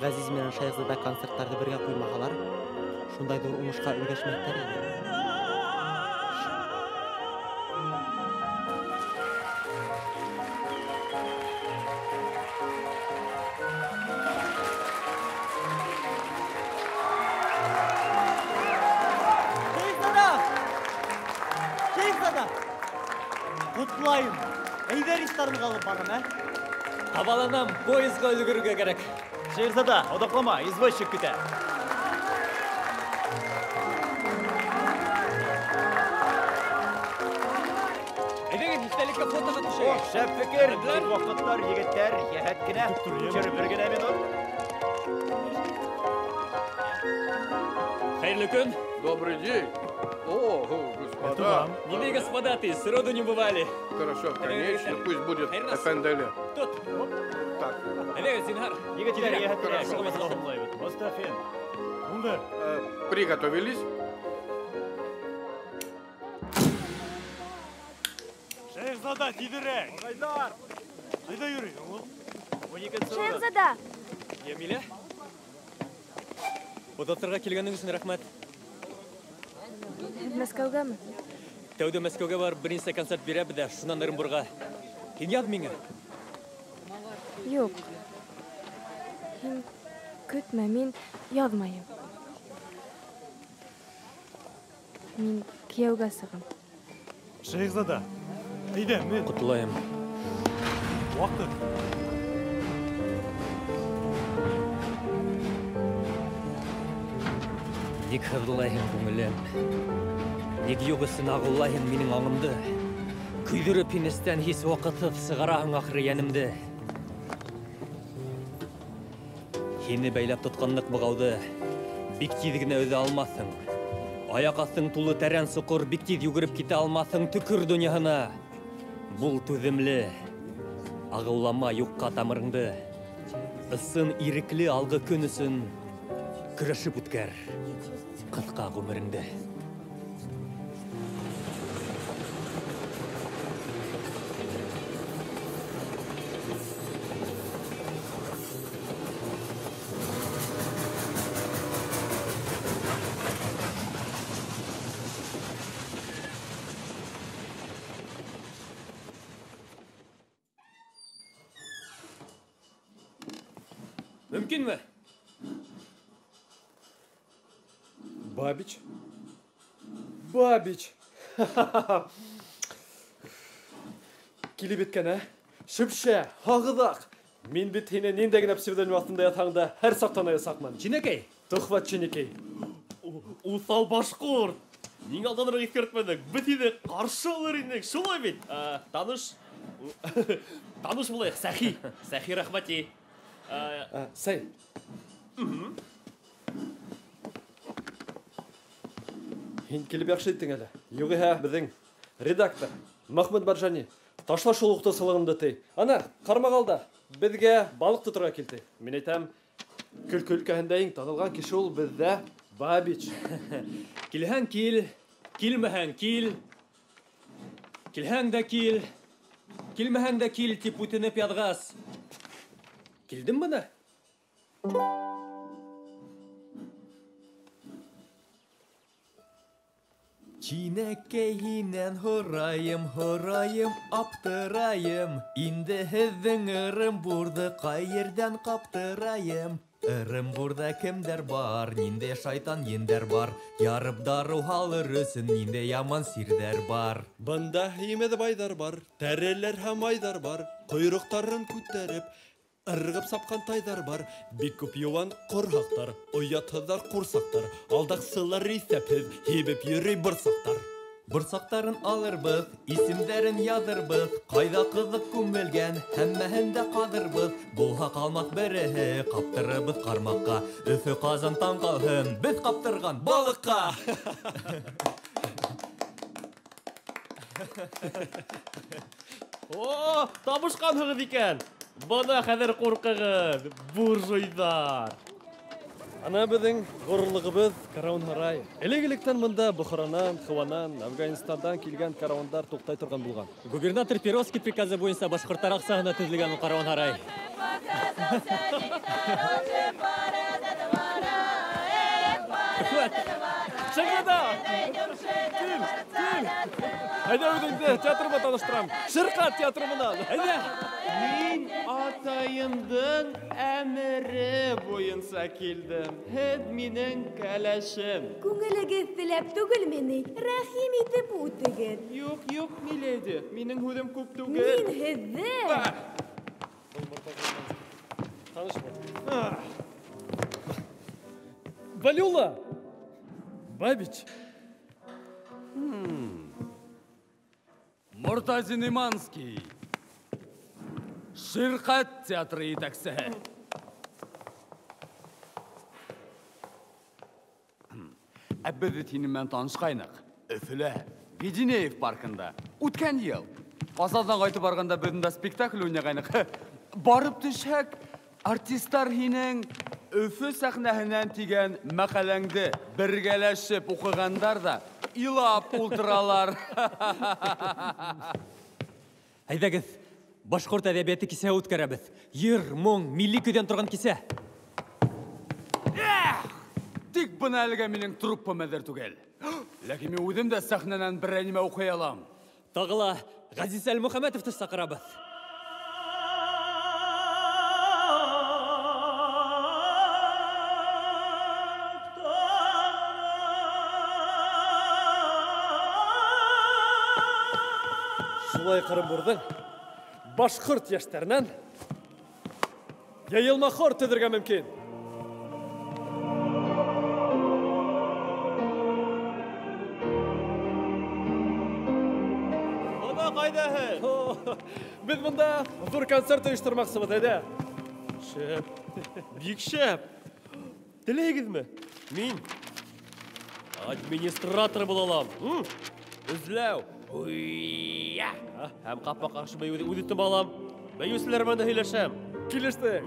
Ғәзиз менән Шәйехзада концерттарҙы бергә ҡуймаһалар, шундай ҙур уңышҡа өлгәшмәҫтәр ине. Шәйехзада! Шәйехзада! Ҡотлайым! Әйҙә ресторанға алып барам, ә? Ҡабаланам, поездға өлгөрөргә кәрәк. Шәйехзада, оҙаҡлама, извозчик көтә. Әйҙәгеҙ, иҫтәлеккә фотоға төшәйек. Ох, шәп фекер. Тик ваҡытлар, егеттәр, йәһәт кенә. Төшөрөп бер генә минут. Хәйерле көн. Добрый день. О, господа. Ниндәй господа ты, сроду не бывали. Хорошо, конечно, пусть будет эфенделе. Тот. Так. Әйҙәгеҙ, зинһар. Егеттәр, йәһәт Хорошо. кенә. Мостафин. Приготовились? Шәйехзада, тиҙерәк. Ағайҙар. Ҡайҙа йөрөйһөң ул? Шәйехзада! Йәмилә. Оҙатырға килгәнең өсөн рәхмәт. Һеҙ Мәскәүгәме? Тәүҙә Мәскәүгә барып бер нисә концерт бирәбеҙ ҙә, шунан Ырымбурға. Һин яҙ миңә. Юҡ. Һин көтмә, мин яҙмайым. Мин кейәүгә сығам. Шәйехзада, әйҙә, мен. Ҡотлайым. Ваҡыт. Ник һыҙлайһың, күңелем? Ник юҡ өсөн ағыулайһың минең аңымды? Көйҙөрөп һин эстән һис ваҡытһыҙ сығараһың ахыры йәнемде. Һине бәйләп тотҡанлыҡ бығауҙы бик тиҙ генә өҙә алмаҫһың. Аяҡ аҫтың тулы тәрән соҡор, бик тиҙ йүгереп китә алмаҫһың төкөр донъяһына. Бул түҙемле, ағыулама юҡҡа тамырыңды. Ысын ирекле алғы көн өсөн көрәшеп үткәр ҡыҫҡа ғүмереңде. Мөмкинме? Бабич? Бабич! Килеп еткән, ә? Шөпшә, һағыҙаҡ! Мин бит һине ниндәй генә псевдоним аҫтында ятһаң да һәр саҡ таныясаҡмын. Чинәкәй! Төхвәт Чинәкәй. Уҫал башҡорт! Ниңә алданыраҡ иҫкәртмәнең? Беҙ һине ҡаршы алыр инек, шулай бит? Таныш. Таныш булайыҡ, Сәхи. Сәхи Рәхмәти. Сәй. Һин килеп яҡшы иттең әле. Юғиһә беҙҙең редактор Махмуд Баржани ташла шул уҡытыусылығыңды ти. Ана, ҡармағалда беҙгә балыҡ тоторға килде. Мин әйтәм, көлкө өлкәһендә иң танылған кеше ул беҙҙә Бабич. Килһәң кил, килмәһәң кил. Килһәң дә кил, килмәһәң дә кил тип үтенеп яҙғас. Килдем бына. Чинәкәй һинән һорайым, һорайым, аптырайым. Инде һеҙҙең Ырымбурҙы ҡай ерҙән ҡаптырайым? Ырымбурҙа кемдәр бар, ниндәй шайтан ендәр бар? Ярып дарыу һалыр өсөн ниндәй яман сирҙәр бар? Бында имеҙ байҙар бар, тәреләр һәм айҙар бар. Ҡойроҡтарын күтәреп, ырғып сапҡан тайҙар бар. Бик күп йыуан ҡорһаҡтар, оятһыҙҙар ҡурсаҡтар, алдаҡсылар иҫәпһеҙ, һибеп йөрөй борсаҡтар. Борсаҡтарын алырбыҙ, исемдәрен яҙырбыҙ, ҡайҙа ҡыҙыҡ күмелгән, һәммәһен дә ҡаҙырбыҙ. Булһа ҡалмаҫ береһе, ҡаптырырбыҙ ҡармаҡҡа. Өфө Ҡазан таң ҡалһын, беҙ ҡаптырған балыҡҡа. О, табышҡанһығыҙ икән. Бына хәҙер ҡурҡығыҙ, буржуйҙар. Ана беҙҙең ғорурлығыбыҙ Карауан һарай. Элек-электән бында Бохаранан, Хыуанан, Афганистандан килгән карауандар туҡтай торған булған. Губернатор Перовский приказы буйынса башҡорттар аҡсаһына төҙөлгән ул Карауан һарай. Шәһзада! Кил, кил! Әйҙә үҙеңде театрыма таныштырам. Ширҡәт театры менән. Әйҙә! Мин атайымдың әмере буйынса килдем. Һеҙ минең кәләшем. Күңелегеҙ теләп түгелме ни? Рәхим итеп үтегеҙ. Юҡ, юҡ, миледи, минең һүҙем күп түгел. Мин һеҙҙе... Танышма. Валиулла! Бабич! Мортазин Иманский. Ширҡәт театры етәксеһе. Ә беҙ бит һинең менән танышҡайныҡ. Өфөлә, Веденеев паркында. Үткән йыл. Ҡазандан ҡайтып барғанда беҙ унда спектакль уйнағайныҡ. Барып төшһәк, артистар һинең Өфө сәхнәһенән тигән мәҡәләңде бергәләшеп уҡығандар ҙа илап ултыралар. Әйҙәгеҙ, башҡорт әҙәбиәте кисәһе үткәрәбеҙ. Йыр, моң, милли көйҙән торған кисә. Тик бына әлегә минең труппам әҙер түгел. Ләкин мин үҙем дә сәхнәнән берәй нимә уҡый алам. Тағы ла Ғәзиз Әлмөхәмәтовты саҡырабыҙ. Шулай Ҡырымбурҙың башҡорт йәштәренән йыйылма хор төҙөргә мөмкин. Бына ҡайҙа һеҙ? Беҙ бында ҙур концерт ойоштормаҡсыбыҙ, әйҙә. Шәп, бик шәп. Теләйһегеҙме? Мин администратор була алам. Эҙләү. Уйя! Һәм ҡапма-ҡаршы бейеүҙе үҙ итеп алам. Бейеүселәр менән дә һөйләшәм. Килеште.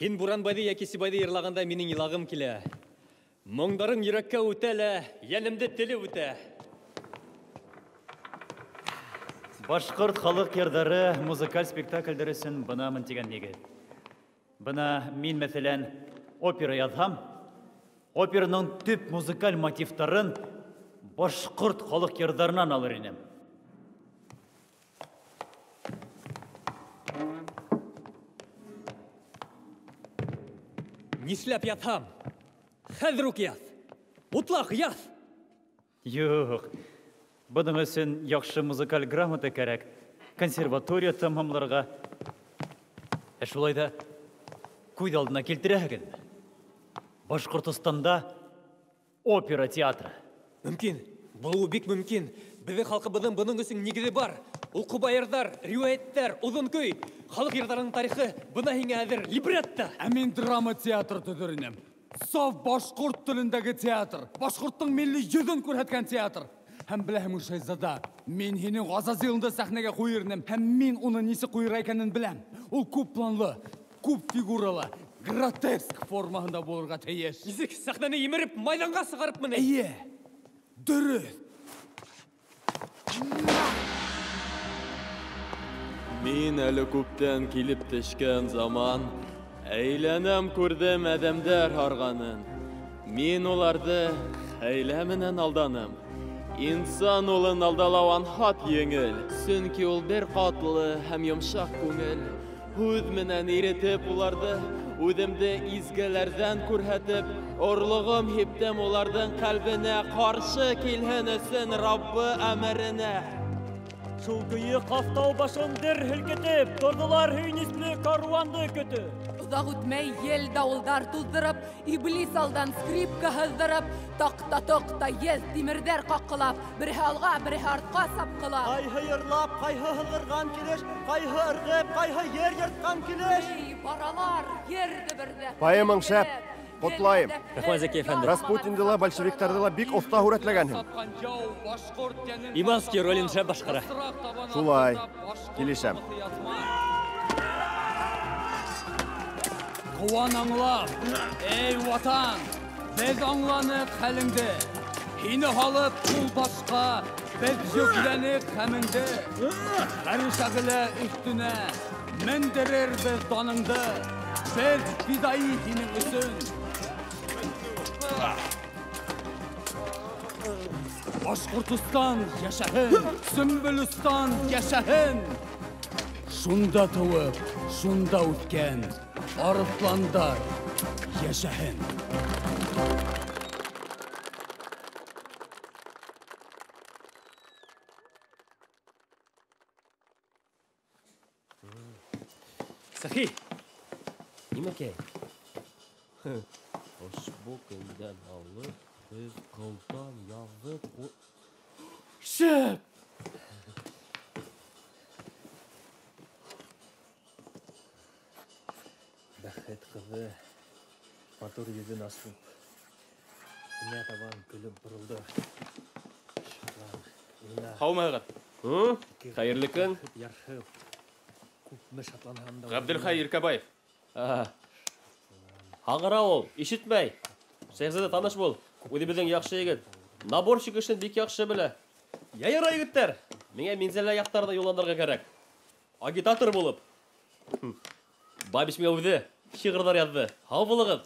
Һин Буранбайҙы йәки Сибайҙы йырлағанда минең илағым килә. Моңдарың йөрәккә үтә лә, йәнемде телеп үтә. Башҡорт халыҡ йырҙары музыкаль спектаклдәр өсөн бынамын тигән егет. Бына мин, мәҫәлән, опера яҙһам, операның төп музыкаль мотивтарын башҡорт халыҡ йырҙарынан алыр инем. Нишләп ятһам? Хәҙер үк яҙ. Мутлаҡ яҙ. Юҡ. Бының өсөн яҡшы музыкаль грамота кәрәк. Консерватория тамамларға. Ә шулай ҙа күҙ алдына килтерәһегеҙме? Башҡортостанда опера театры. Мөмкин. Булыуы бик мөмкин. Беҙҙең халҡыбыҙҙың бының өсөн нигеҙе бар. Ул ҡоба йырҙар, риүәйәттәр, оҙон көй. Халыҡ йырҙарының тарихы бына һиңә әҙер либретто. Ә мин драма театры төҙөр инем. Саф башҡорт телендәге театр, башҡорттоң милли йөҙөн күрһәткән театр. Һәм беләһеңме, Шәһзада, мин һинең Ғазазилыңды сәхнәгә ҡуйыр инем, һәм мин уны нисек ҡуйырға икәнен беләм. Ул күп планлы, күп фигуралы, гротеск формаһында булырға тейеш. Нисек сәхнәне емереп, майҙанға сығарыпмы ни? Эйе, дөрөҫ. Мин әле күптән килеп төшкән заман, әйләнәм күрҙем әҙәмдәр һарғанын. Мин уларҙы хәйлә менән алданым. Инсан улын алдалау анһат еңел, сөнки ул бер ҡатлы һәм йомшаҡ күңел. Һүҙ менән иретеп уларҙы, үҙемде изгеләрҙән күрһәтеп, орлоғом һиптем уларҙың ҡәлбенә, ҡаршы килһен өсөн Раббы әмеренә. Шул көйө Ҡафтау башын дер һелкетеп, торҙолар һөйөнөслө каруанды көтөп. Оҙаҡ үтмәй ел дауылдар туҙҙырып, иблис алдан скрипка һыҙҙырып, таҡта-тоҡта еҙ тимерҙәр ҡаҡҡылап, береһе алға, береһе артҡа сапҡылап. Ҡайһы йырлап, ҡайһы һыҙғырған килеш, ҡайһы ырғып, ҡайһы ер йыртҡан килеш. Эй, баралар, ер дөбөрҙәп. Поэмаң шәп, ҡотлайым. Рәхмәт, Зәки әфәнде. Распутинды ла, большевиктарҙы ла бик оҫта һүрәтләгәнһең. Иманский ролен шәп башҡара. Шулай, килешәм. Ҡыуан аңлап, эй ватан, беҙ аңланыҡ хәлеңде. Һине һалып ҡул башҡа, беҙ йөкләнек хәмеңде. Ғәршәғелә өҫтөнә мендерербеҙ даныңды. Беҙ фидаи һинең өсөн. Башҡортостан йәшәһен, Сөмбөлөстан йәшәһен. Шунда тыуып, шунда үҫкән арыҫландар йәшәһен. Сәхи, нимәкәй? Ошбу көндән алып, беҙ ҡылдан яҙып... Шәп! Бәхет ҡыҙы матур йөҙөн асып, миңә табан көлөп боролдо. Шатлан, уйна. Һаумыһығыҙ? Хәйерле көн. Ярһып, күпме шатланһам да. Ғәбделхәй Иркәбаев. Һаңғыра ул, ишетмәй. Шәйхзада, таныш бул. Үҙебеҙҙең яҡшы егет. Наборщик эшен бик яҡшы белә. Йә, ярай, егеттәр. Миңә Минзәлә яҡтарына юлланырға кәрәк. Агитатор булып. Бабич миңә үҙе шиғырҙар яҙҙы. Һау булығыҙ.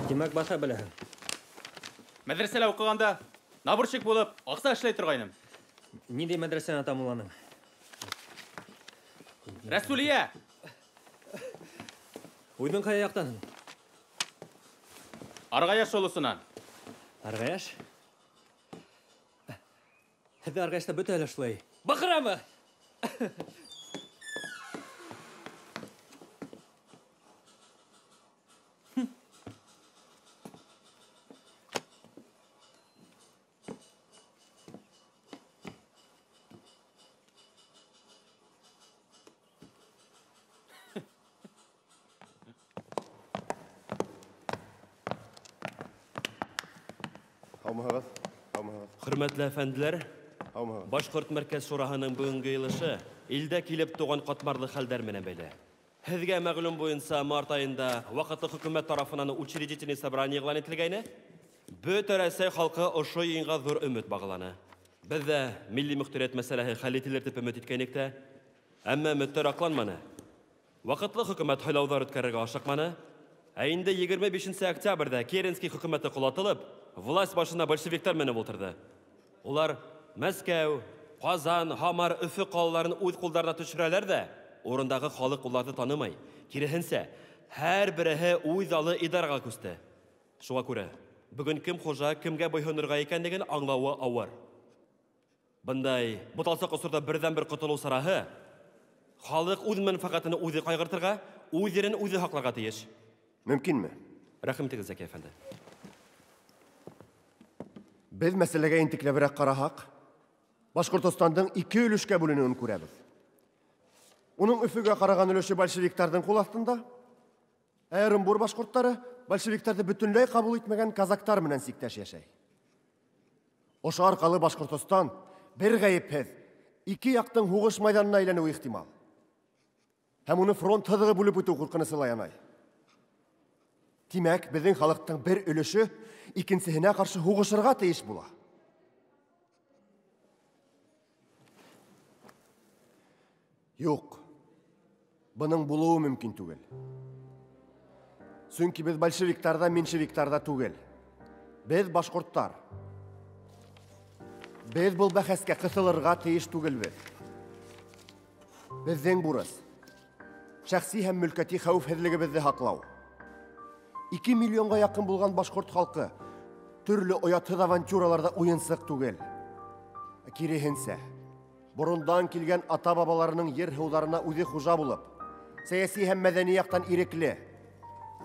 Тимәк, баҫа беләһең. Мәҙрәсәлә уҡығанда наборщик булып аҡса эшләй торғайным. Ниндәй мәҙрәсәне тамамланың? Рәсүлиә! Үҙең ҡайһы яҡтан? Арғаяш олосонан. Арғаяш? Һеҙҙе Арғаяшта бөтәһе лә шулай баҡырамы? Хөрмәтле әфәнделәр, Башҡорт мәркәз шураһының бөгөнгө йыйылышы илдә килеп тыуған ҡатмарлы хәлдәр менән бәйле. Һеҙгә мәғлүм буйынса март айында ваҡытлы хөкүмәт тарафынан учредительный собрание иғлан ителгәйне. Бөтә Рәсәй халҡы ошо йыйынға ҙур өмөт бағланы. Беҙ ҙә милли мөхтәриәт мәсьәләһе хәл ителер тип өмөт иткәйнек тә, әммә өмөттәр аҡланманы. Ваҡытлы хөкүмәт һайлауҙар үткәрергә ашыҡманы. Ә инде 25 октябрҙә Керенский хөкүмәте ҡолатылып, власть башына большевиктар менеп ултырҙы. Улар Мәскәү, Ҡазан, Һамар, Өфө ҡалаларын үҙ ҡулдарына төшөрәләр ҙә, урындағы халыҡ уларҙы танымай. Киреһенсә, һәр береһе үҙ алы идараға күсте. Шуға күрә, бөгөн кем хужа, кемгә буйһонорға икәнлеген аңлауы ауыр. Бындай буталсыҡ осорҙа берҙән-бер ҡотолоу сараһы халыҡ үҙ мәнфәҡәтен үҙе ҡайғыртырға, үҙ ерен үҙе һаҡларға тейеш. Мөмкинме? Рәхим итегеҙ, Зәки әфәнде. Беҙ мәсьәләгә ентекләберәк ҡараһаҡ, Башҡортостандың ике өлөшкә бүленеүен күрәбеҙ. Уның Өфөгә ҡараған өлөшө большевиктарҙың ҡул аҫтында, ә Ырымбур башҡорттары большевиктарҙы бөтөнләй ҡабул итмәгән казактар менән сиктәш йәшәй. Ошо арҡалы Башҡортостан бер ғәйепһеҙ ике яҡтың һуғыш майҙанына әйләнеүе ихтимал. Һәм уны фронт һыҙығы бүлеп үтеү ҡурҡынысы ла янай. Тимәк, беҙҙең халыҡтың бер өлөшө икенсеһенә ҡаршы һуғышырға тейеш була. Юҡ, бының булыуы мөмкин түгел. Сөнки беҙ большевиктар ҙа, меньшевиктар ҙа түгел. Беҙ башҡорттар. Беҙ был бәхәскә ҡыҫылырға тейеш түгелбеҙ. Беҙҙең бурыс шәхси һәм мөлкәти хәүефһеҙлегебеҙҙе һаҡлау. 2 миллионға яҡын булған башҡорт халҡы төрлө оятһыҙ авантюраларҙа уйынсыҡ түгел. Киреһенсә, борондан килгән ата-бабаларының ер һыуҙарына үҙе хужа булып, сәйәси һәм мәҙәни яҡтан ирекле,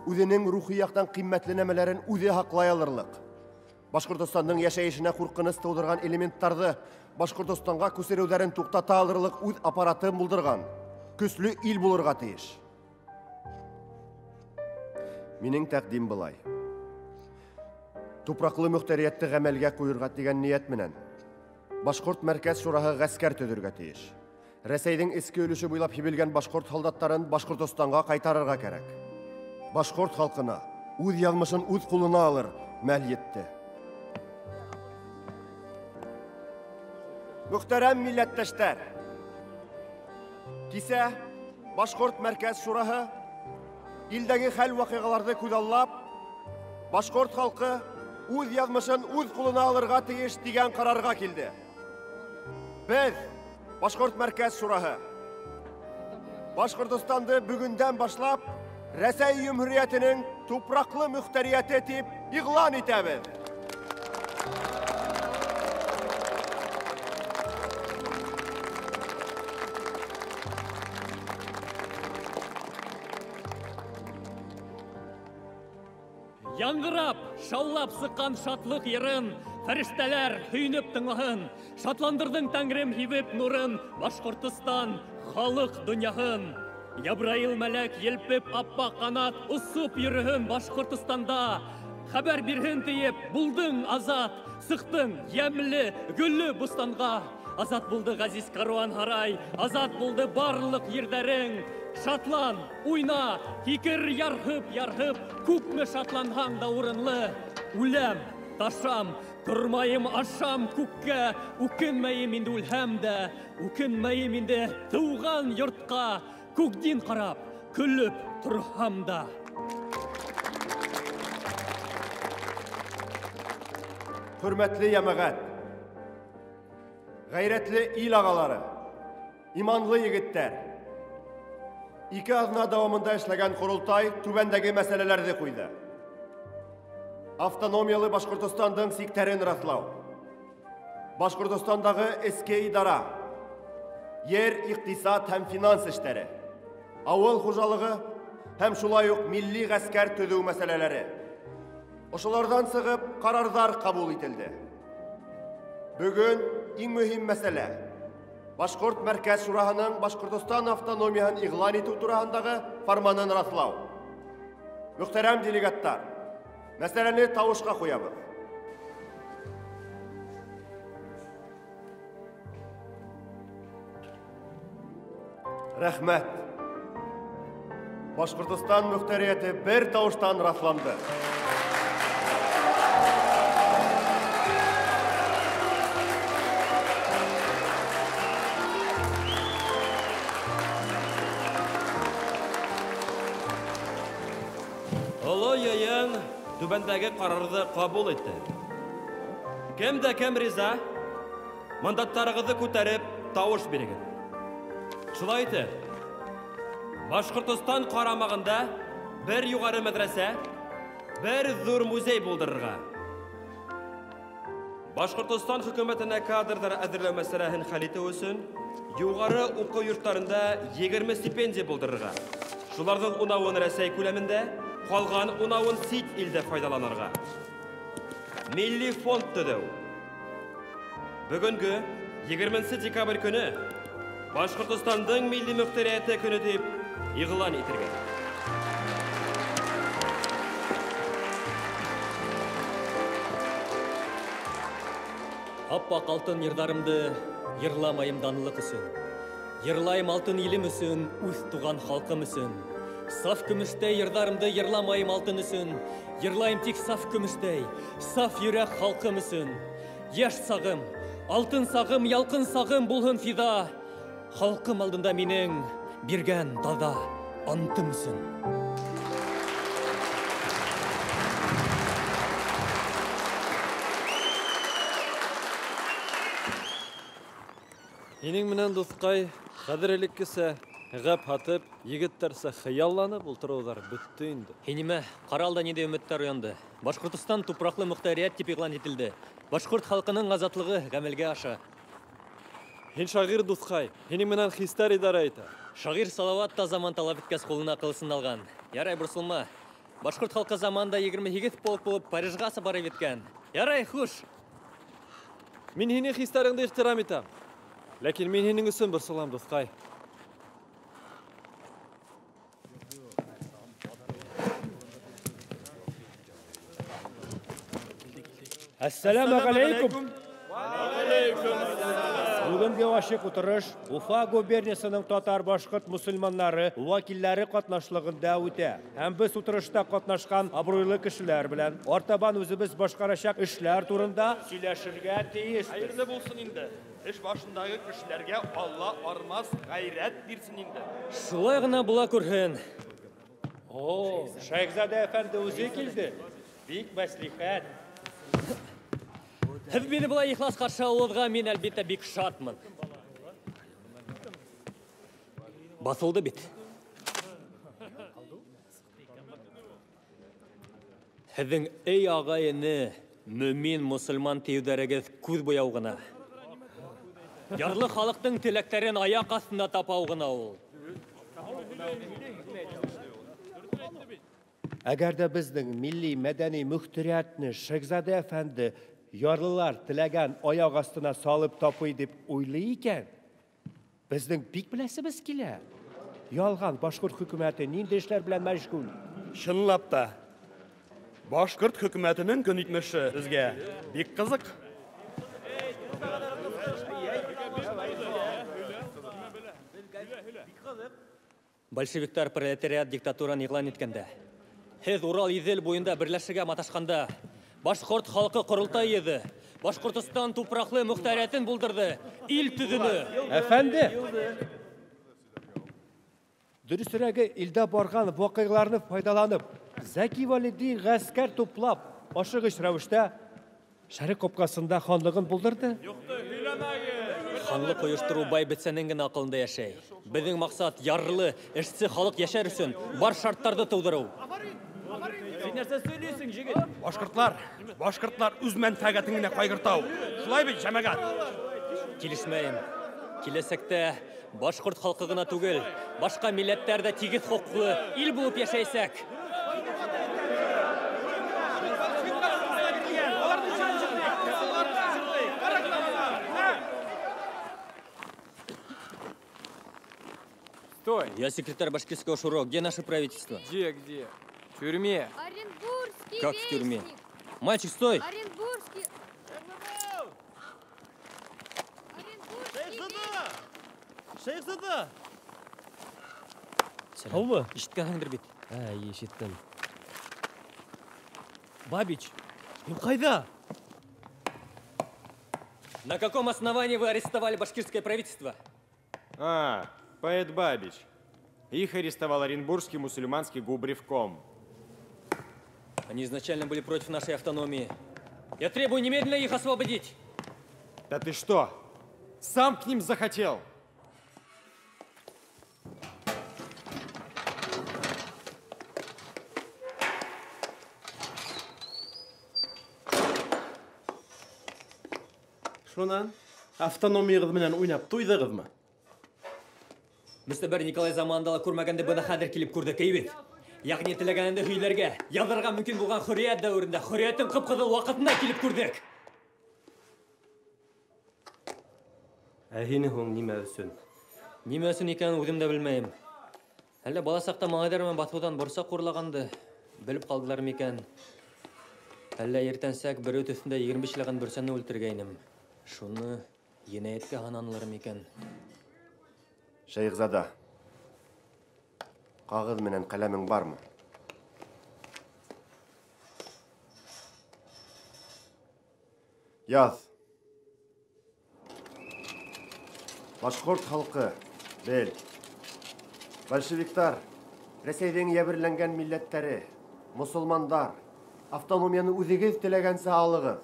үҙенең рухи яҡтан ҡиммәтле нәмәләрен үҙе һаҡлай алырлыҡ, Башҡортостандың йәшәйешенә ҡурҡыныс тыуҙырған элементтарҙы Башҡортостанға күсереүҙәрен туҡтата алырлыҡ үҙ аппаратын булдырған көслө ил булырға тейеш. Минең тәҡдим былай. Тупраҡлы мөхтәриәтте ғәмәлгә ҡуйырға тигән ниәт менән Башҡорт мәркәз шураһы ғәскәр төҙөргә тейеш. Рәсәйҙең эске өлөшө буйлап һибелгән башҡорт һалдаттарын Башҡортостанға ҡайтарырға кәрәк. Башҡорт халҡына үҙ яҙмышын үҙ ҡулына алыр мәл етте. Мөхтәрәм милләттәштәр, кисә Башҡорт мәркәз шураһы илдәге хәл-ваҡиғаларҙы күҙаллап, башҡорт халҡы үҙ яҙмышын үҙ ҡулына алырға тейеш тигән ҡарарға килде. Беҙ, Башҡорт мәркәз шураһы, Башҡортостанды бөгөндән башлап Рәсәй Йөмһүриәтенең тупраҡлы мөхтәриәте тип иғлан итәбеҙ. Яңғырап, шаулап сыҡҡан шатлыҡ йырын, фәрештәләр һөйөнөп тыңлаһын. Шатландырҙың тәңрем һибеп нурын, Башҡортостан халыҡ донъяһын. Ябраил мәләк елпеп аппаҡ ҡанат, осоп йөрөһөн Башҡортостанда. Хәбәр бирһен тиеп, булдың азат, сыҡтың йәмле, гөллө бустанға. Азат булды ғәзиз каруан һарай, азат булды барлыҡ ерҙәрең. Шатлан, уйна, һикер ярһып-ярһып, күпме шатланһаң да урынлы. Үләм, ташам, тормайым, ашам күккә, үкенмәйем инде үлһәм дә, үкенмәйем инде тыуған йортҡа, күкдин ҡарап, көлөп торһам да. Хөрмәтле йәмәғәт, ғәйрәтле ил ағалары, иманлы егеттәр, 2 аҙна дауамында эшләгән ҡоролтай түбәндәге мәсьәләләрҙе ҡуйҙы. Автономиялы Башҡортостандың сиктәрен раҫлау, Башҡортостандағы эске идара, ер, иҡтисад һәм финанс эштәре, ауыл хужалығы һәм шулай уҡ милли ғәскәр төҙөү мәсьәләләре. Ошоларҙан сығып ҡарарҙар ҡабул ителде. Бөгөн иң мөһим мәсьәлә Башҡорт мәркәз шураһының Башҡортостан автономияһын иғлан итеү тураһындағы фарманын раҫлау. Мөхтәрәм делегаттар, мәсьәләне тауышҡа ҡуябыҙ. Рәхмәт. Башҡортостан мөхтәриәте бер тауыштан раҫланды. Оло йыйын түбәндәге ҡарарҙы ҡабул итте. Кем дә кем риза, мандаттарығыҙҙы күтәреп, тауыш бирегеҙ. Шулай итеп, Башҡортостан ҡарамағында бер юғары мәҙрәсә, бер ҙур музей булдырырға. Башҡортостан хөкүмәтенә кадрҙар әҙерләү мәсьәләһен хәл итеү өсөн юғары уҡыу йорттарында 20 стипендия булдырырға. Шуларҙың 10-ын Рәсәй күләмендә, ҡалған 10-ын сит илдә файҙаланырға. Милли фонд төҙөү. Бөгөнгө 20 декабрь көнө Башҡортостандың милли мөхтәриәте көнө тип иғлан ителгән. Аппаҡ алтын йырҙарымды йырламайым данлыҡ өсөн. Йырлайым алтын илем өсөн, үҙ туған халҡым өсөн. Саф көмөштәй йырҙарымды йырламайым алтын өсөн. Йырлайым тик саф көмөштәй, саф йөрәк халҡым өсөн. Йәш сағым, алтын сағым, ялҡын сағым булһын фиҙа. Халҡым алдында минең биргән таҙа антым өсөн. Һинең менән, дуҫҡай, хәҙер элеккесә ғәп һатып, егеттәрсә хыялланып ултырыуҙар бөттө инде. Һин нимә, ҡара алда ниндәй өмөттәр уянды. Башҡортостан тупраҡлы мөхтәриәт тип иғлан ителде. Башҡорт халҡының азатлығы ғәмәлгә аша. Һин шағир, дуҫҡай, һинең менән хистәр идара итә. Шағир Салават та заман талап иткәс ҡулына ҡылысын алған. Ярай, борсолма. Башҡорт халҡы заманында 28 полк булып Парижға барып еткән. Ярай, хуш. Мин һинең хистәреңде ихтирам итәм. Ләкин мин һинең өсөн борсолам, дуҫҡай. Әссәләмә ғәләйкүм. Бүгенге ашыҡ утырыш Уфа губерниясының татар-башҡорт мосолмандары вәкилләре ҡатнашлығында үтә. Һәм беҙ утырышта ҡатнашҡан абруйлы кешеләр белән артабан үҙебеҙ башҡарасаҡ эшләр турында һөйләшергә тейешбеҙ. Хәйерле булһын инде. Эш башындағы кешеләргә Алла армас ғәйрәт бирсен инде. Шулай ғына була күрһен. О, Шәйхзада әфәнде үҙе килде. Бик мәслихәт. Һеҙ мине былай ихлас ҡаршы алыуығыҙға мин, әлбиттә, бик шатмын. Баҫылды бит. Һеҙҙең эй ағай-эне, мөмин мосолман тиеүҙәрегеҙ күҙ буяу ғына. Ярлы халыҡтың теләктәрен аяҡ аҫтында тапау ғына ул. Әгәр ҙә беҙҙең милли мәҙәни мөхтәриәтне Шәйхзада әфәнде ярлылар теләгән аяҡ аҫтына салып тапый тип уйлай икән, беҙҙең бик беләсебеҙ килә. Ялған башҡорт хөкүмәте ниндәй эшләр белән мәшғүл? Чынлап та, башҡорт хөкүмәтенең көн итмеше беҙгә бик ҡыҙыҡ. Большевиктар пролетариат диктатуран иғлан иткәндә, һеҙ Урал Иҙел буйында берләшергә маташҡанда, башҡорт халҡы ҡоролтай йыйҙы, Башҡортостан тупраҡлы мөхтәриәтен булдырҙы, ил төҙөнө. Әфәнде, дөрөҫөрәге, илдә барған ваҡиғаларҙы файҙаланып, Зәки Вәлиди ғәскәр туплап, ашығыс рәүештә Шәрех ҡапҡасында ханлығын булдырҙы. Ханлыҡ ойоштороу бай бесәнең генә аҡылында йәшәй. Беҙҙең маҡсат ярлы, эшсе халыҡ йәшәр өсөн бар шарттарҙы тыуҙырыу. Һин нәрсә һөйләйһең, егет? Башҡортлар, башҡортлар үҙ мәнфәғәтен генә ҡайғырта ул. Шулай бит, жәмәғәт? Килешмәйем. Киләсәктә башҡорт халҡы ғына түгел, башҡа милләттәр ҙә тигеҙ хоҡуҡлы ил булып йәшәйәсәк. Стой! Я секретарь башкирского шуро. Где наше правительство? Где, где? В тюрьме. Оренбургский Как в тюрьме? вестник. Мальчик, стой! Оренбургский. Шәйхзада! Шәйхзада! Һаумы? Ишеткәнһеңдер бит. Ә, ишеттем. Бабич, һин ҡайҙа? На каком основании вы арестовали башкирское правительство? А, поэт Бабич. Их арестовал Оренбургский мусульманский губревком. Они изначально были против нашей автономии. Я требую немедленно их освободить. Да ты что? Сам к ним захотел? Шунан автономияғыҙ менән уйнап туйҙығыҙмы? Мөстәбәр Николай заманында ла күрмәгәнде бына хәҙер килеп күрҙек, әй бит. Яғни теләгәнеңде һөйләргә, яҙырға мөмкин булған хөрриәт дәүерендә, хөрриәттең ҡып-ҡыҙыл ваҡытында килеп күрҙек. Ә һине һуң нимә өсөн? Нимә өсөн икәнен үҙем дә белмәйем. Әллә бала саҡта малайҙар менән баҫыуҙан борсаҡ урлағанды белеп ҡалдылар микән? Әллә иртәнсәк берәү төҫөндә 25 ләгән бөрсәне үлтергәйнем. Шуны енәйәткә һананылар микән? Шәйхзада, ҡағыҙ менән ҡәләмең бармы? Яҙ. Башҡорт халҡы, бел. Большевиктар, Рәсәйҙең йәберләнгән милләттәре, мосолмандар, автономияны үҙегеҙ теләгәнсә алығыҙ.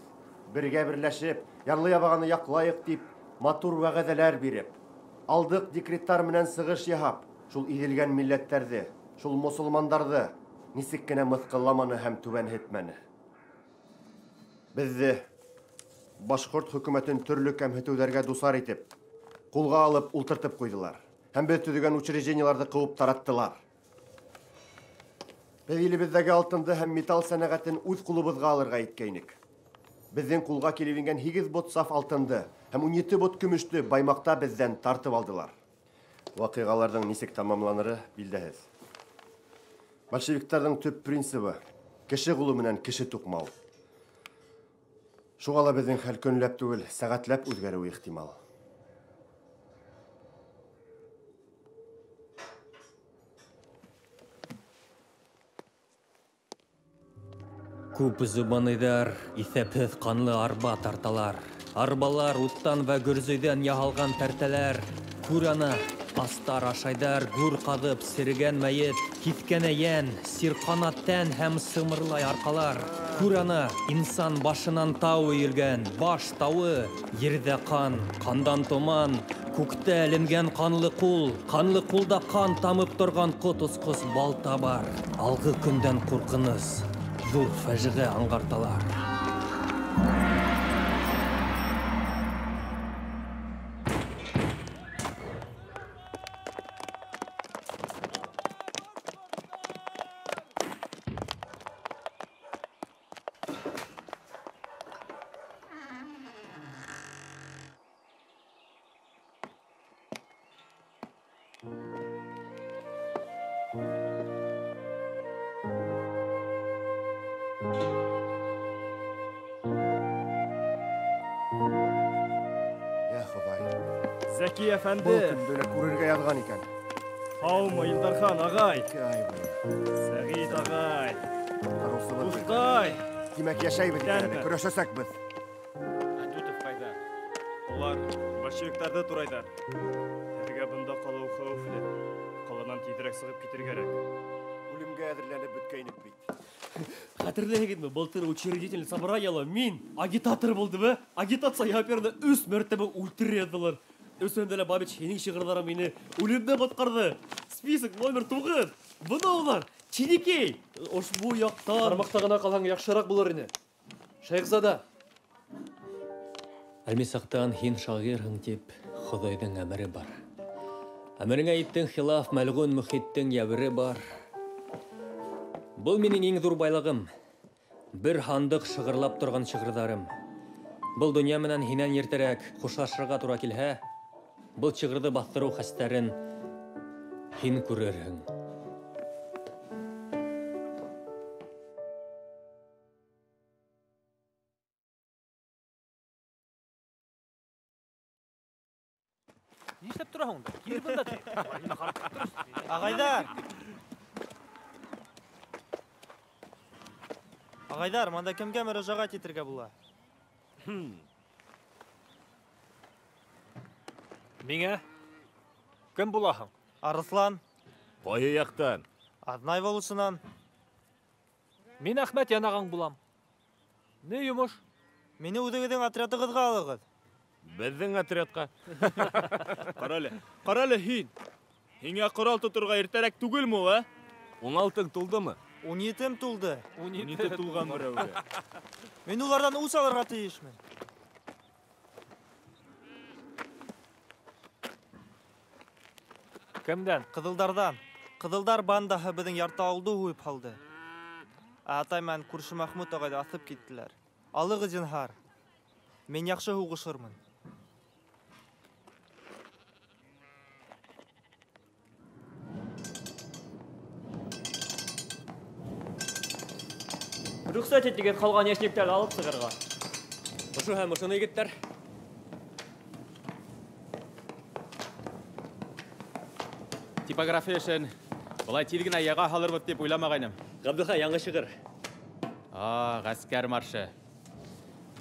Бергә берләшеп, ярлы ябағаны яҡлайыҡ тип Матур вәғәҙәләр биреп, алдыҡ декреттар менән сығыш яһап, шул иҙелгән милләттәрҙе, шул мосолмандарҙы нисек кенә мыҫҡылламаны һәм түбәнһетмәне. Беҙҙе башҡорт хөкүмәтен төрлө кәмһетеүҙәргә дусар итеп, ҡулға алып ултыртып ҡуйҙылар. Һәм беҙ төҙөгән учреждениеларҙы ҡыуып тараттылар. Беҙ илебеҙҙәге алтынды һәм металл сәнәғәтен үҙ ҡулыбыҙға алырға иткәйнек. Беҙҙең ҡулға килеп ингән 8 бот саф алтынды һәм 17 бот көмөштө Баймаҡта беҙҙән тартып алдылар. Ваҡиғаларҙың нисек тамамланыры билдәһеҙ. Большевиктарҙың төп принцибы кеше ҡулы менән кеше туҡмау. Шуға ла беҙҙең хәл көнләп түгел, сәғәтләп үҙгәреүе ихтимал. Күп зубаныйҙар иҫәпһеҙ ҡанлы арба тарталар. Арбалар уттан вә гөрзөйҙән яһалған тәртәләр. Күр ана, астар ашайҙар, гүр ҡаҙып, серегән мәйет, киҫкән йән, сирҡана тән һәм сымырлай арҡалар. Күр ана, инсан башынан тау өйөлгән, баш тауы, ерҙә ҡан, ҡандан томан, күктә эленгән ҡанлы ҡул, ҡанлы ҡулда ҡан тамып торған ҡот осҡос балта бар. Алғы көндән ҡурҡыныс, ҙур фажиғә аңғарталар. Зәки әфәнде. Был көндө лә күрергә яҙған икән. Һаумы, Илдархан ағай. Сәғит ағай. Дуҫҡай. Тимәк, йәшәйбеҙ икән әле, көрәшәсәкбеҙ. Әдүтов ҡайҙа? Улар большевиктарҙы турайҙар. Һеҙгә бында ҡалыу хәүефле. Ҡаланан тиҙерәк сығып китергә кәрәк. Үлемгә әҙерләнеп бөткәйнек бит. Хәтерләйһегеҙме, былтыр учредитель собраниела мин агитатор булдым, ә? Агитация яһап 3 мәртәбә үлтерә яҙҙылар. Өсөндә лә Бабич һинең шиғырҙарың мине үлемдән ҡотҡарҙы. Список номер 9. Бына улар, Чинекей. Ошбу яҡтан. Ҡармаҡта ғына ҡалһаң яҡшыраҡ булыр ине. Шәйехзада. Әлмисаҡтан һин шағирһың тип Хоҙайҙың әмере бар. Әмереңә иттең хилаф мәлғүн мөхиттең йәбере бар. Был минең иң ҙур байлығым. Бер һандыҡ шығырлап торған шиғырҙарым. Был донъя менән һинән иртәрәк хушлашырға тура килһә, был шиғырҙы баҫтырыу хәстәрен һин күрерһең. Нишләп тораһың унда? Кил бында ти. Ағайҙар! Ағайҙар, мында кемгә мөрәжәғәт итергә була? Миңә? Кем булаһың? Арыҫлан. Ҡайһы яҡтан? Аҙнай волосынан. Мин Әхмәт янағаң булам. Ни йомош? Мине үҙегеҙҙең отрядығыҙға алығыҙ. Беҙҙең отрядҡа. Ҡара әле, ҡара әле һин. Һиңә ҡорал тоторға иртәрәк түгелме ул, ә? 16-ң тулдымы? 17-м тулды. 17 тулған берәүгә. Мин уларҙан үс алырға тейешмен. Кемдән? Ҡыҙылдарҙан. Ҡыҙылдар бандаһы беҙҙең ярты ауылды һуйып һалды. Ә атай менән күрше Мәхмүт ағайҙы аҫып киттеләр. Алығыҙ зинһар. Мин яҡшы һуғышырмын. Рөхсәт итегеҙ ҡалған йәшниктәрҙе алып сығырға. Ошо һәм ошоно, егеттәр. Типография эшен былай тиҙ генә яға һалырбыҙ тип уйламағайным. Ғабдулха, яңы шиғыр. Ғәскәр маршы.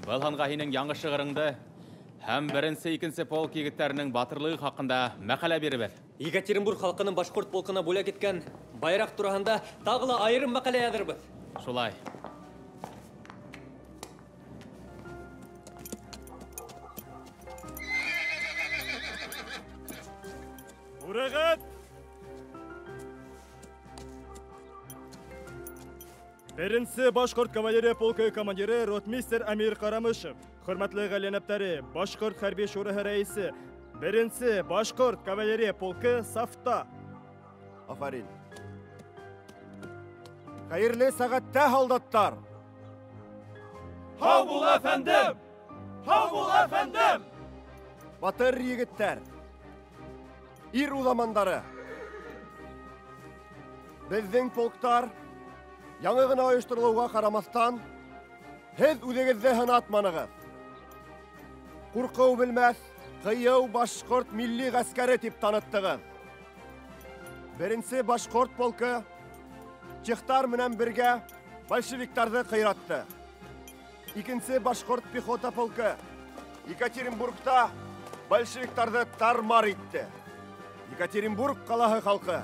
Был һанға һинең яңы шиғырыңды һәм беренсе, икенсе полк егеттәренең батырлығы хаҡында мәҡәлә биребеҙ. Екатеринбург халҡының башҡорт полкына бүләк иткән байраҡ тураһында тағы ла айырым мәҡәлә яҙырбыҙ. Шулай. Күрегеҙ! Беренсе башҡорт кавалерия полкы командиры ротмистр Әмир Ҡарамышев, хөрмәтле ғәлиәнәптәре, башҡорт хәрби шураһы рәйесе, беренсе башҡорт кавалерия полкы сафта. Афарин. Хәйерле сәғәттә, һалдаттар! Һау бул, әфәндем! Һау бул, әфәндем! Батыр егеттәр, ир уҙамандары, беҙҙең полктар яңы ғына ойошторолоуға ҡарамаҫтан, һеҙ үҙегеҙҙе һынатманығыҙ. Ҡурҡыу белмәҫ, ҡыйыу башҡорт милли ғәскәре тип таныттығыҙ. Беренсе башҡорт полкы чехтар менән бергә большевиктарҙы ҡыйратты. Икенсе башҡорт пехота полкы Екатеринбургта большевиктарҙы тармар итте. Екатеринбург ҡалаһы халҡы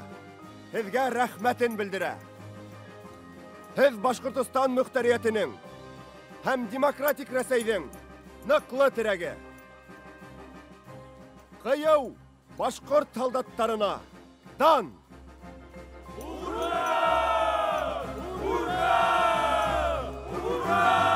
һеҙгә рәхмәтен белдерә. Һеҙ Башҡортостан мөхтәриәтенең һәм демократик Рәсәйҙең ныҡлы терәге. Ҡыйыу башҡорт һалдаттарына дан! Ура! Ура! Ура!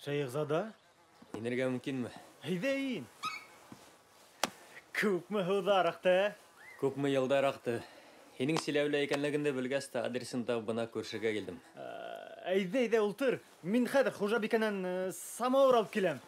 Шәйехзада? Инергә мөмкинме? Әйҙә ин. Күпме һыуҙар аҡты, ә? Күпме йылдар аҡты. Һинең Силәүлә икәнлегеңде белгәс тә адресын табып бына күршегә килдем. Әйҙә, әйҙә, ултыр. Мин хәҙер хужабикәнән самауыр алып киләм.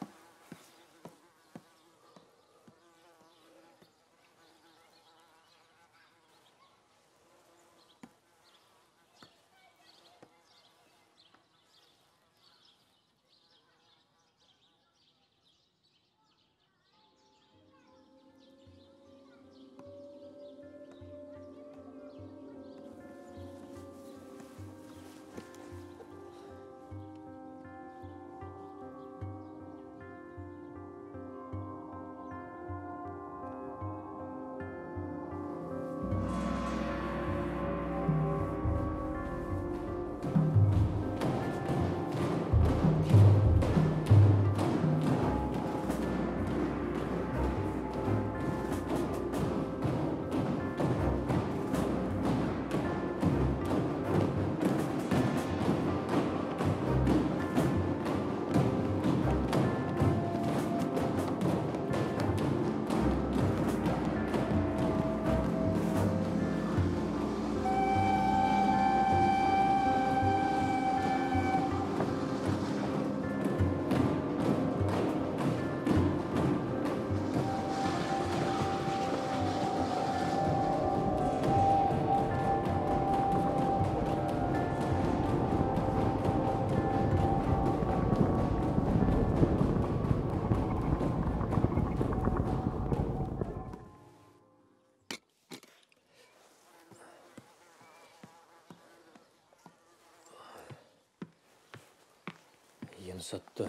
Йонсотто.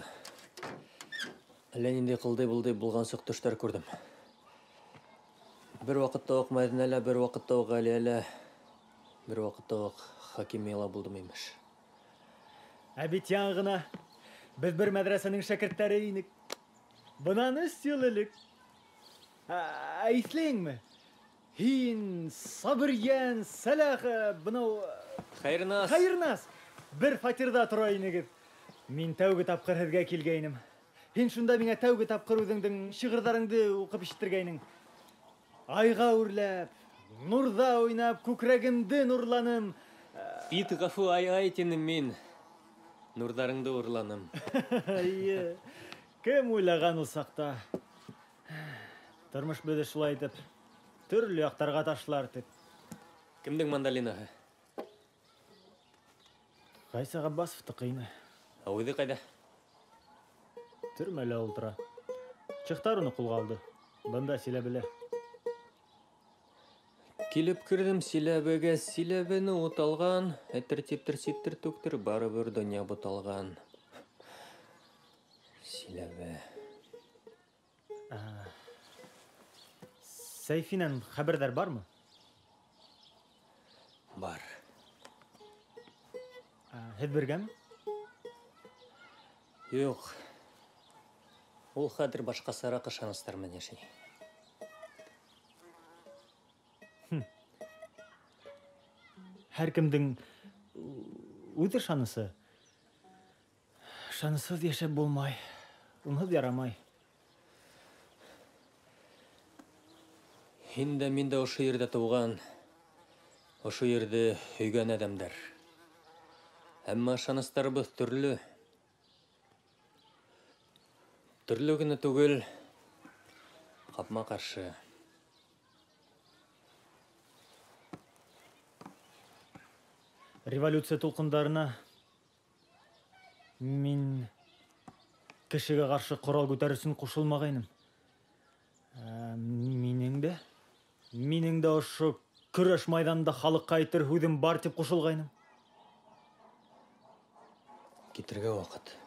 Әллә ниндәй ҡылдый-былдый болғансыҡ төштәр күрҙем. Бер ваҡытта уҡ Мәҙинәлә, бер ваҡытта уҡ Ғәлиәлә, бер ваҡытта уҡ Хакимияла булдым, имеш. Ә бит яңы ғына беҙ бер мәҙрәсәнең шәкерттәре инек. Бынан 3 йыл элек. Ә иҫләйеңме? Һин, Сабырйән, Сәләх, бынау... Хәйернас. Хәйернас. Бер фатирҙа тора инегеҙ. Мин тәүге тапҡыр һеҙгә килгәйнем. Һин шунда миңә тәүге тапҡыр үҙеңдең шиғырҙарыңды уҡып ишеттергәйнең. Айға үрләп, нурҙа уйнап, күкрәгемде нурланым. Ит ғәфү ай-ай тинем мин. Нурҙарыңды урланым. Эйе. Кем уйлаған ул саҡта? Тормош беҙҙе шулай итеп төрлө яҡтарға ташлар тип. Кемдең мандолинаһы? Ғайса Ғаббасовтыҡы ине. Ә үҙе ҡайҙа? Төрмәлә ултыра. Чехтар уны ҡулға алды. Бында Силәбелә. Килеп керҙем Силәбегә, Силәбене ут алған. Әтер типтер сиптер түктер, барыбер донъя буталған. Силәбе. Сәйфинән хәбәрҙәр бармы? Бар. Һеҙ бергәме? Юҡ. Ул хәҙер башҡасараҡ ышаныстар менән йәшәй. Һәр кемдең үҙ ышанысы. Ышанысһыҙ йәшәп булмай, унһыҙ ярамай. Һин дә, мин дә ошо ерҙә тыуған, ошо ерҙе һөйгән әҙәмдәр. Әммә ышаныстарыбыҙ төрлө. Төрлө генә түгел, ҡапма-ҡаршы. Революция тулҡындарына мин кешегә ҡаршы ҡорал күтәр өсөн ҡушылмағайным. Минең дә ошо көрәш майҙанында халыҡҡа әйтер һүҙем бар тип ҡушылғайным. Китергә ваҡыт.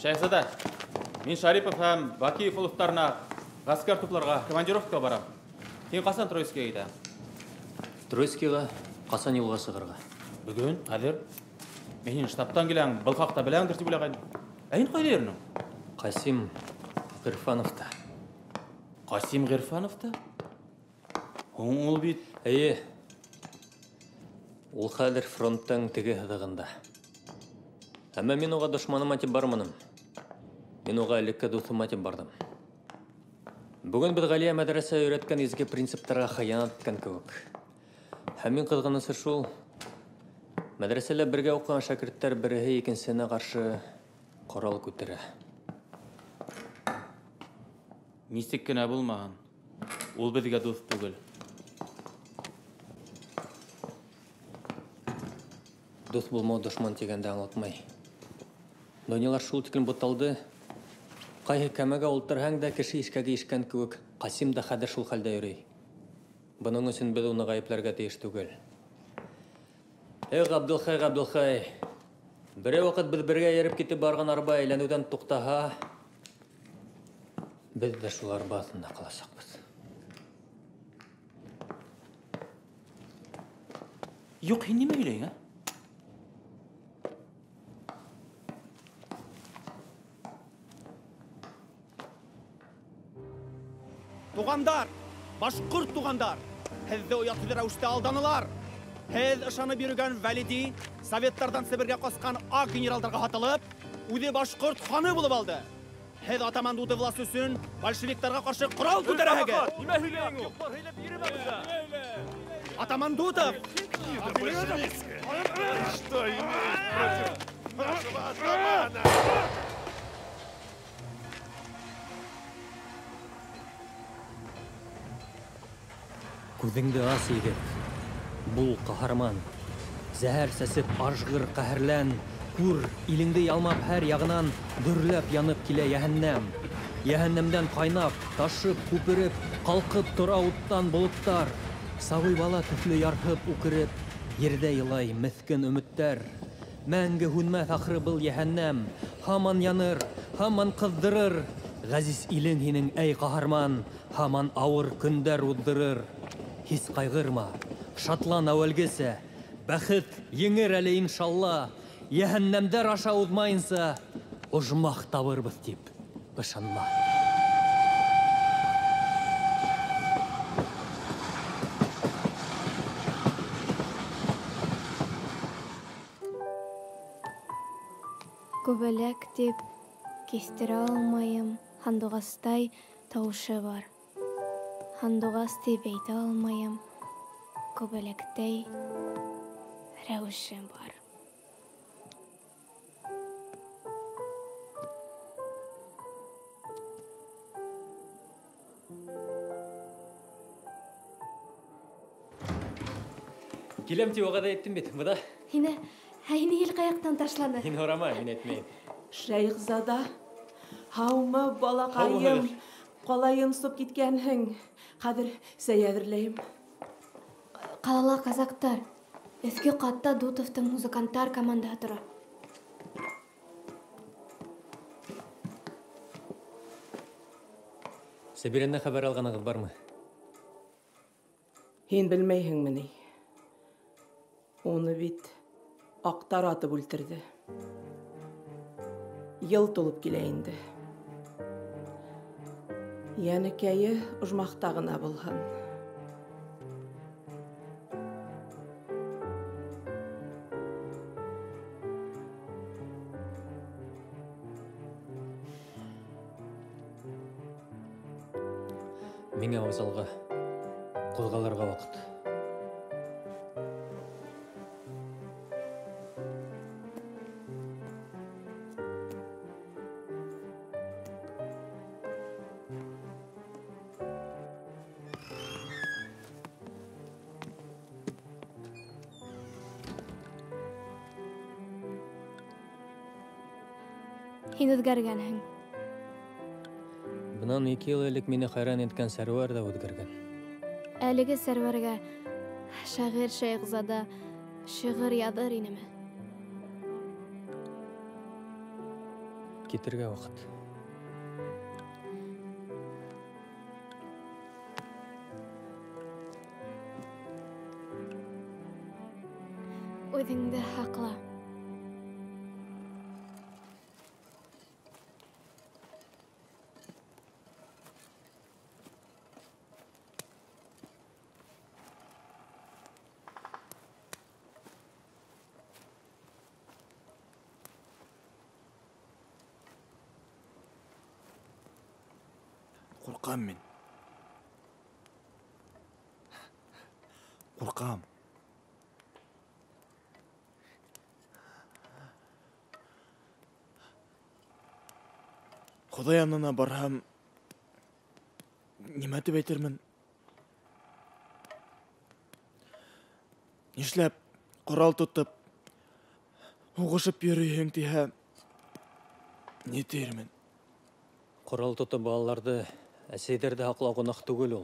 Шәйхзада, мин Шарипов һәм Бакиев улуҫтарына ғәскәр тупларға командировкаға барам. Һин ҡасан Троицкиға китәһең? Троицкиға ҡасан юлға сығырға? Бөгөн, хәҙер. Мин һин штабтан киләң, был хаҡта беләңдер тип уйлағайным. Ә һин ҡайҙа йөрөнөң? Ҡасим Ғирфановта. Ҡасим Ғирфановта? Һуң ул бит... Эйе. Ул хәҙер фронттың теге һыҙығында. Әммә мин уға дошманыма тип барманым. Мин уға элекке дуҫыма тип барҙым. Бөгөн беҙ Ғәлиә мәҙрәсә өйрәткән изге принциптарға хыянат иткән кеүек. Һәм иң ҡыҙғанысы шул, мәҙрәсәлә бергә уҡыған шәкерттәр береһе икенсеһенә ҡаршы ҡорал күтәрә. Нисек кенә булмаһын, ул беҙгә дуҫ түгел. Дуҫ булмау дошман тигәнде аңлатмай. Донъялар шул тиклем буталды. Ҡайһы кәмәгә ултырһаң да кеше ишкәге ишкән кеүек, Ҡасим да хәҙер шул хәлдә йөрөй. Бының өсөн беҙ уны ғәйепләргә тейеш түгел. Эй, Ғабдылхай, Ғабдылхай, берәй ваҡыт беҙ бергә эйәреп китеп барған арба әйләнеүҙән туҡтаһа, беҙ ҙә шул арба аҫтында ҡаласаҡбыҙ. Юҡ, һин нимә һөйләйһең, ә? Туғандар, башҡорт туғандар, һеҙҙе оятһыҙ рәүештә алданылар. Һеҙ ышанып йөрөгән Вәлиди советтарҙан Себергә ҡасҡан аҡ генералдарға һатылып, үҙе башҡорт ханы булып алды. Һеҙ атаман Дутов власы өсөн большевиктарға ҡаршы ҡорал күтәрәһегеҙ. Нимә һөйләйһең ул? Һөйләп йөрөмә бында. Атаман Дутов! Что имеешь против нашего атамана? Күҙеңде ас, егет. Бул ҡаһарман. Зәһәр сәсеп ажғыр ҡәһәрлән. Күр, илеңде ялмап һәр яғынан дөрләп янып килә йәһәннәм. Йәһәннәмдән ҡайнап, ташып, күпереп, ҡалҡып тора уттан болоттар. Сабый бала төҫлө ярһып, үкереп, ерҙә илай меҫкен өмөттәр. Мәңге һүнмәҫ ахыры был йәһәннәм. Һаман яныр, һаман ҡыҙҙырыр. Ғәзиз илең һинең, әй ҡаһарман, һаман ауыр көндәр уҙҙырыр. Һис ҡайғырма, шатлан әүәлгесә, бәхет еңер әле иншалла. Йәһәннәмдәр аша уҙмайынса, ожмах табырбыҙ тип ышанма. Күбәләк тип кистерә алмайым, һандуғастай тауышы бар. Һандуғас тип әйтә алмайым, күбәләктәй рәүеше бар. Киләм тип вәғәҙә иттем бит, бында. Һине, һине ел ҡаяҡтан ташланы. Һин һорама, мин әйтмәйем. Шәйехзада, һаумы, балаҡайым? Ҡалай йонсоп киткәнһең. Хәҙер сәй әҙерләйем. Ҡалала казактар. Өҫкө ҡатта Дутовтың музыканттар командаһы тора. Сәбирәнән хәбәр алғанығыҙ бармы? Һин белмәйһеңме ни? Уны бит аҡтар атып үлтерҙе. Йыл тулып килә инде. Йәнекәйе ожмахта ғына булһын. Миңә вокзалға ҡуҙғалырға ваҡыт. Һин үҙгәргәнһең. Бынан 2 йыл элек мине хайран иткән Сәрүәр ҙә үҙгәргән. Әлеге Сәрүәргә шағир Шәйехзада шиғыр яҙыр инеме? Китергә ваҡыт. Үҙеңде һаҡла. Ҡурҡам мин. Ҡурҡам. Хоҙай янына барһам, нимә тип әйтермен? Нишләп ҡорал тотоп, һуғышып йөрөйһөң тиһә, ни тиермен? Ҡорал тотоп балаларҙы, әсәйҙәрҙе һаҡлау гонаһ түгел ул.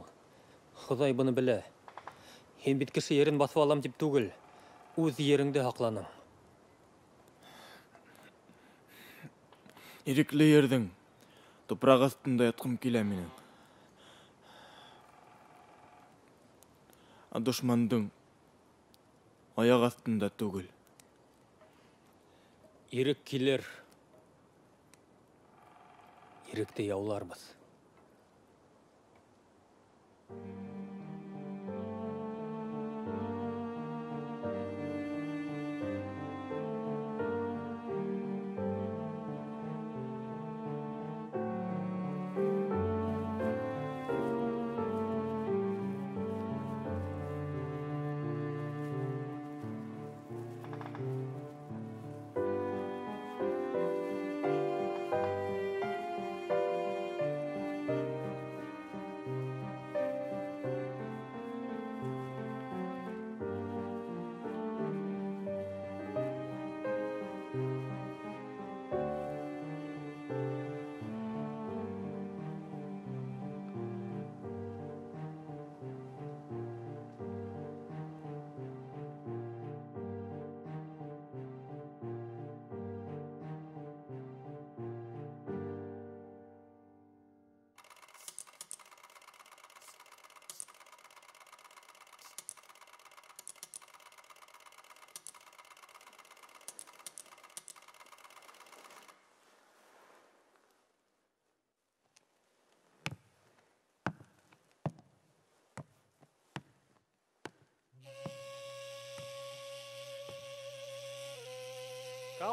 Хоҙай быны белә. Һин бит кеше ерен баҫып алам тип түгел, үҙ ереңде һаҡланың. Ирекле ерҙең тупраҡ аҫтында ятҡым килә минең. Ә дошмандың аяҡ аҫтында түгел. Ирек килер. Иректе яуларбыҙ.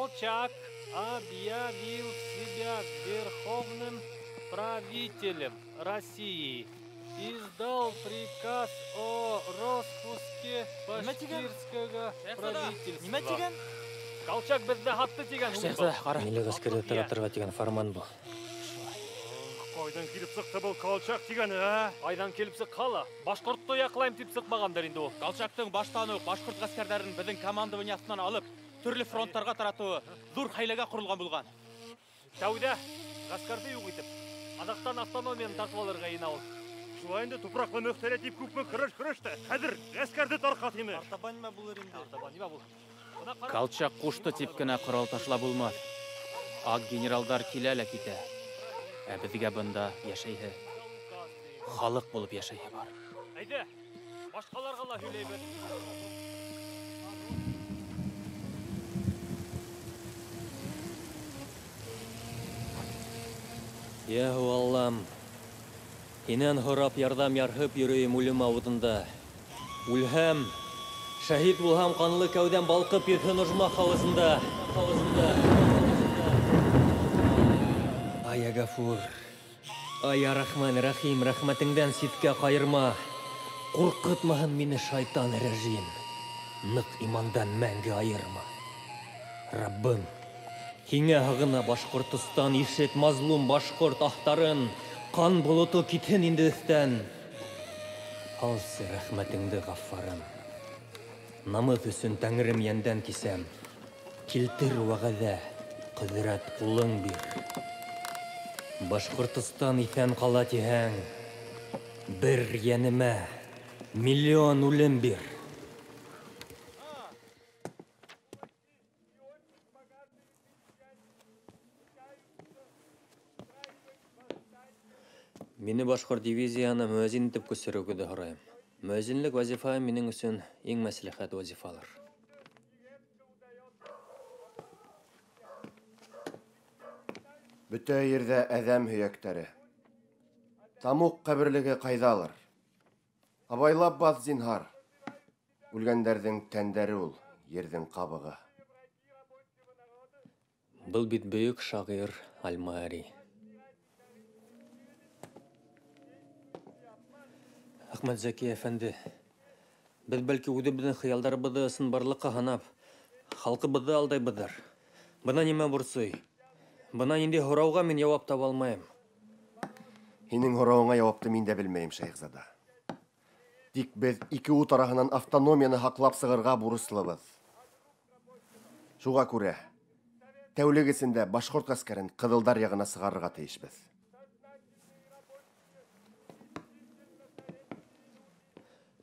Колчак объявил себя верховным правителем России. Издал приказ о распуске башкирского правительства. Колчак беҙҙе һатты тигән. Шәйхзада, ҡара. Милли ғәскәрҙе таратырға тигән фарман был. Ҡайҙан килеп сыҡты был Колчак тигәне, ә? Ҡайҙан килеп сыҡһа ла, башҡортто яҡлайым тип сыҡмағандыр инде ул. Колчактың баштан уҡ башҡорт ғәскәрҙәрен беҙҙең командование аҫтынан алып, төрлө фронттарға таратыуы ҙур хәйләгә ҡоролған булған. Тәүҙә ғәскәрҙе юҡ итеп, аҙаҡтан автономияны тартып алырға йыйына ул. Шулай инде тупраҡлы мөхтәриәт тип күпме көрәш көрәште. Хәҙер ғәскәрҙе тарҡат име. Артабан нимә булыр инде? Артабан нимә булыр? Колчак ҡушты тип кенә ҡорал ташлап булмаҫ. Аҡ генералдар килә лә китә. Ә беҙгә бында йәшәйһе, халыҡ булып йәшәйһе бар. Әйҙә, башҡаларға ла һөйләйбеҙ. Йәһү Аллам, һинән һорап ярҙам ярһып йөрөйөм үлем ауыҙында. Үлһәм, шәһит булһам, ҡанлы кәүҙәм балҡып йөҙһөн ожмах ауыҙында. Ай, Гафур, ай, Рахман, Рахим, рәхмәтеңдән ситкә ҡайырма. Ҡурҡытмаһын мине шайтан рәжим, ныҡ имандан мәңге айырма. Раббым, һиңә һығына Башҡортостан, ишет мазлум башҡорт аһтарын, ҡан болото китһен инде өҫтән. Алсы рәхмәтеңде, Ғаффарым. Намыҫ өсөн тәңрем йәндән кисәм. Килтер вәғәҙә, ҡөҙрәт ҡулың бир. Башҡортостан иҫән ҡала тиһәң, бер йәнемә миллион үлем бир. Мине башҡорт дивизияһына мөәзин итеп күсереүегеҙҙе һорайым. Мөәзинлек вазифаһы минең өсөн иң мәслихәт вазифалыр. Бөтә ерҙә әҙәм һөйәктәре. Тамуҡ ҡәберлеге ҡайҙалыр? Абайлап баҫ, зинһар. Үлгәндәрҙең тәндәре ул, ерҙең ҡабығы. Был бит бөйөк шағир Аль-Маари. Әхмәтзәки әфәнде, беҙ бәлки үҙебеҙҙең хыялдарыбыҙҙы ысынбарлыҡҡа һанап, халҡыбыҙҙы алдайбыҙҙыр. Бына нимә борсой? Бына ниндәй һорауға мин яуап таба алмайым. Һинең һорауыңа яуапты мин дә белмәйем, Шәйхзада. Тик беҙ ике ут араһынан автономияны һаҡлап сығырға бурыслыбыҙ. Шуға күрә, тәүлек эсендә башҡорт ғәскәрен ҡыҙылдар яғына сығарырға тейешбеҙ.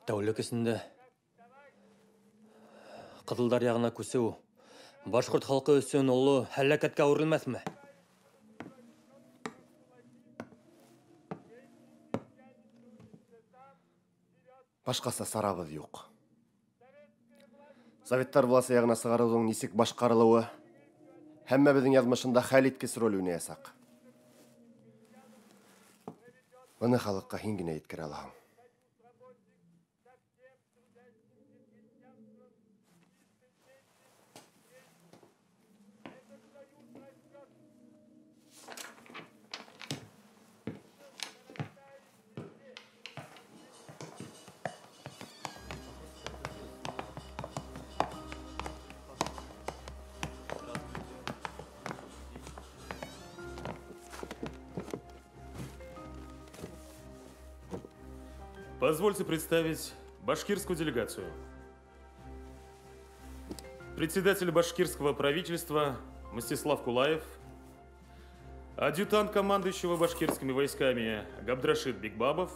Тәүлек эсендә ҡыҙылдар яғына күсеү башҡорт халҡы өсөн оло һәләкәткә әүерелмәҫме? Башҡаса сарабыҙ юҡ. Советтар власы яғына сығарыуҙың нисек башҡарылыуы һәммәбеҙҙең яҙмышында хәл иткес роль уйнаясаҡ. Быны халыҡҡа һин генә еткерә алаһың. Позвольте представить башкирскую делегацию. Председатель башкирского правительства Мстислав Кулаев, адъютант командующего башкирскими войсками Габдрашид Бикбабов,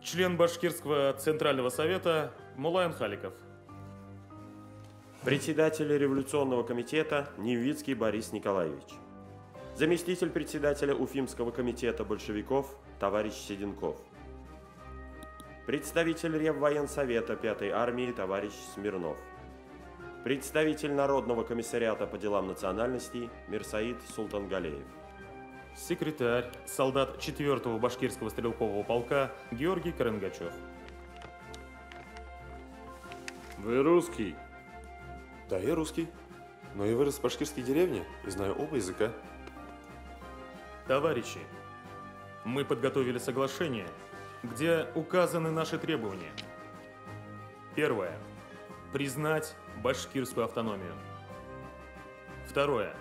член Башкирского центрального совета Мулайан Халиков. Председатель революционного комитета Невицкий Борис Николаевич. Заместитель председателя Уфимского комитета большевиков товарищ Седенков. Представитель Реввоенсовета 5-й армии товарищ Смирнов. Представитель Народного комиссариата по делам национальностей Мирсаид Султангалеев. Секретарь, солдат 4-го башкирского стрелкового полка Георгий Карангачев. Вы русский? Да, я русский, но я вырос в башкирской деревне и знаю оба языка. Товарищи, мы подготовили соглашение, где указаны наши требования. Первое. Признать башкирскую автономию. Второе.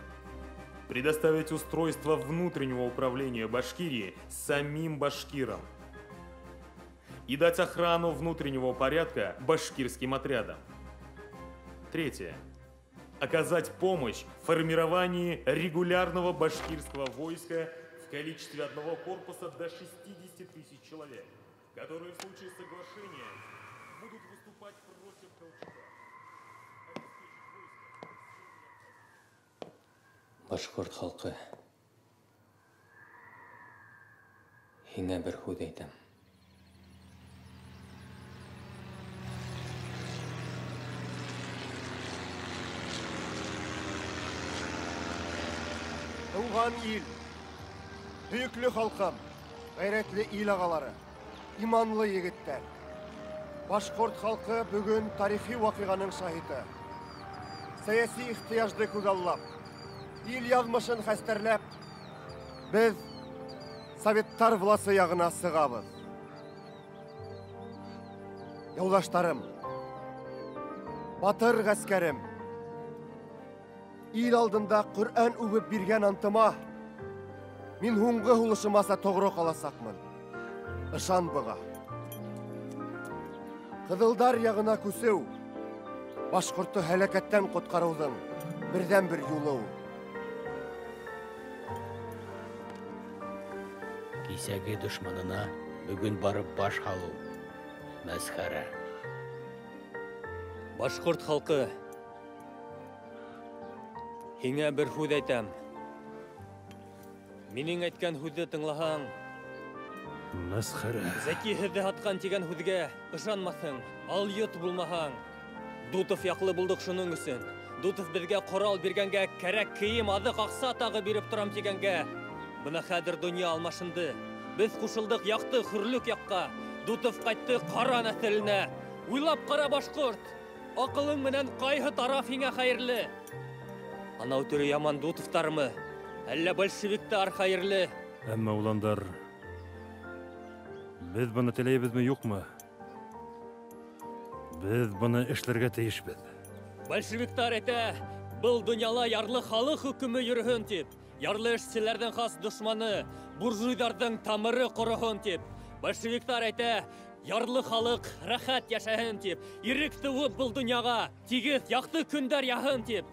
Предоставить устройство внутреннего управления Башкирии самим башкирам. И дать охрану внутреннего порядка башкирским отрядам. Третье. Оказать помощь в формировании регулярного башкирского войска в количестве одного корпуса до 60 тысяч человек, которые в случае соглашения будут выступать против Колчака. Башҡорт халҡы, һиңә бер һүҙ әйтәм. Тыуған ил, һөйөклө халҡым, ғәйрәтле ил ағалары, иманлы егеттәр. Башҡорт халҡы бөгөн тарихи ваҡиғаның шаһиты. Сәйәси ихтыяжды күҙаллап, ил яҙмышын хәстәрләп, беҙ советтар власы яғына сығабыҙ. Юлдаштарым, батыр ғәскәрем, ил алдында Ҡөрьән үбеп биргән антыма мин һуңғы һулышымаса тоғро ҡаласаҡмын. Ышан быға. Ҡыҙылдар яғына күсеү башҡортто һәләкәттән ҡотҡарыуҙың берҙән-бер юлы ул. Кисәге дошманына бөгөн барып баш һалыу мәсхәрә. Башҡорт халҡы, һиңә бер һүҙ әйтәм. Минең әйткән һүҙҙе тыңлаһаң, мәсхәрә. Зәки һеҙҙе һатҡан тигән һүҙгә ышанмаҫһың, алйот булмаһаң. Дутов яҡлы булдыҡ шуның өсөн. Дутов беҙгә ҡорал биргәнгә, кәрәк кейем, аҙыҡ, аҡса тағы биреп торам тигәнгә. Бына хәҙер донъя алмашынды. Беҙ ҡушылдыҡ яҡты хөрлөк яҡҡа. Дутов ҡайтты ҡара нәҫеленә. Уйлап ҡара, башҡорт, аҡылың менән ҡайһы тараф һиңә хәйерле? Анау төрө яман Дутовтармы? Әллә большевиктар хәйерле? Әммә уландар, беҙ быны теләйбеҙме, юҡмы? Беҙ быны эшләргә тейешбеҙ. Большевиктар әйтә, был донъяла ярлы халыҡ хөкөмө йөрөһөн тип. Ярлы эшселәрҙең хас дошманы, буржуйҙарҙың тамыры ҡороһон тип. Большевиктар әйтә, ярлы халыҡ рәхәт йәшәһен тип. Ирек тыуып был донъяға, тигеҙ яҡты көндәр яһын тип.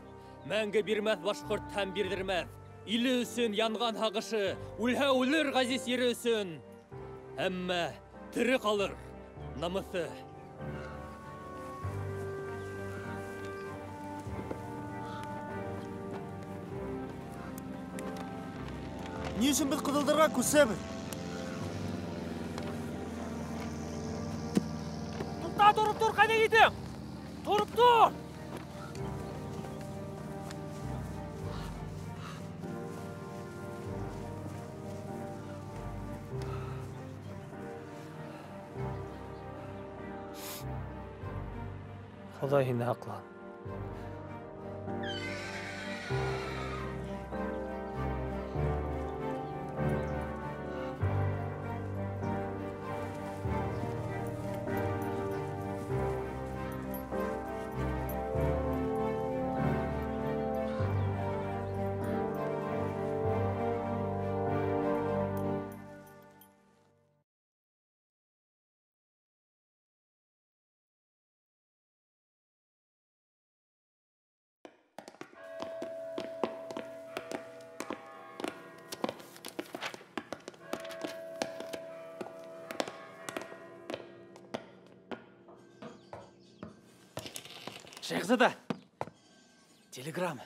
Мәңге бирмәҫ башҡорт һәм бирҙермәҫ. Иле өсөн янған һағышы, үлһә үлер ғәзиз ере өсөн. Әммә тере ҡалыр намыҫы. Ни өсөн беҙ ҡыҙылдарға күсәбеҙ? Туҡта, тороп тор, ҡайҙа китең? Тороп тор! Хоҙай һине һаҡлаһын. Шәйхзада! Телеграмма.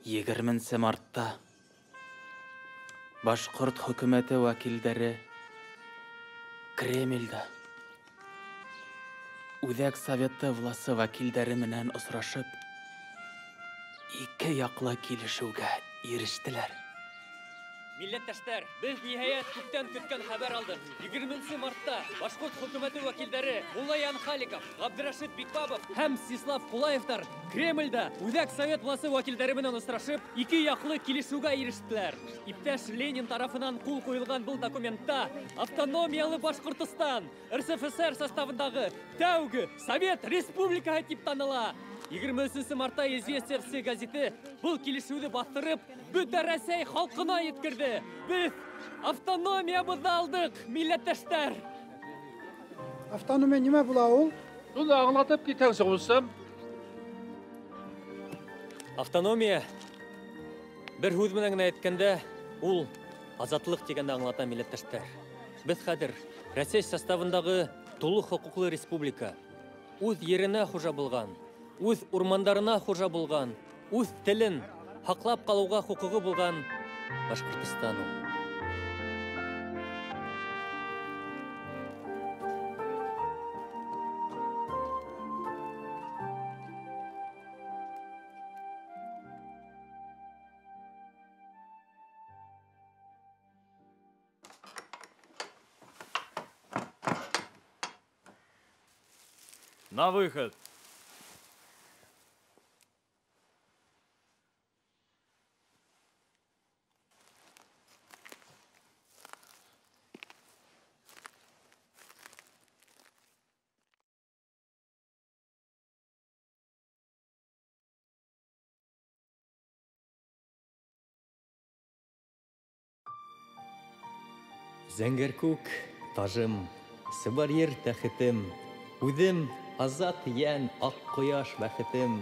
Егерменсе мартта Башҡорт хөкүмәте вәкилдәре Кремлдә Үҙәк Советы власы вәкилдәре менән осрашып, Ике яҡлы килешеүгә ирештеләр. Милләттәштәр, беҙ ниһайәт күптән көткән хәбәр алдыҡ. 20 мартта башҡорт хөкүмәте вәкилдәре Муллаян Халиков, Ғабдрәшит Бикбабов һәм Мстислав Кулаевтар Кремлдә Үҙәк Совет власы вәкилдәре менән осрашып, ике яҡлы килешеүгә ирештеләр. Иптәш Ленин тарафынан ҡул ҡуйылған был документта автономиялы Башҡортостан РСФСР составындағы тәүге Совет Республикаһы тип таныла. 23 мартта «Известия все» газеты был килешеүҙе баҫтырып, бөтә Рәсәй халҡына еткерҙе. Беҙ автономиябыҙҙы алдыҡ, милләттәштәр. Автономия нимә була ул? Шуны аңлатып китәңсе, ҡустым. Автономия бер һүҙ менән генә әйткәндә, ул азатлыҡ тигәнде аңлата, милләттәштәр. Беҙ хәҙер Рәсәй составындағы тулы хоҡуҡлы республика, үҙ еренә хужа булған, үҙ урмандарына хужа булған, үҙ телен һаҡлап ҡалыуға хоҡуғы булған Башҡортостан ул. На выход! Зәңгәр күк тажым, сыбар ер тәхетем, үҙем азат йән, аҡ ҡояш бәхетем.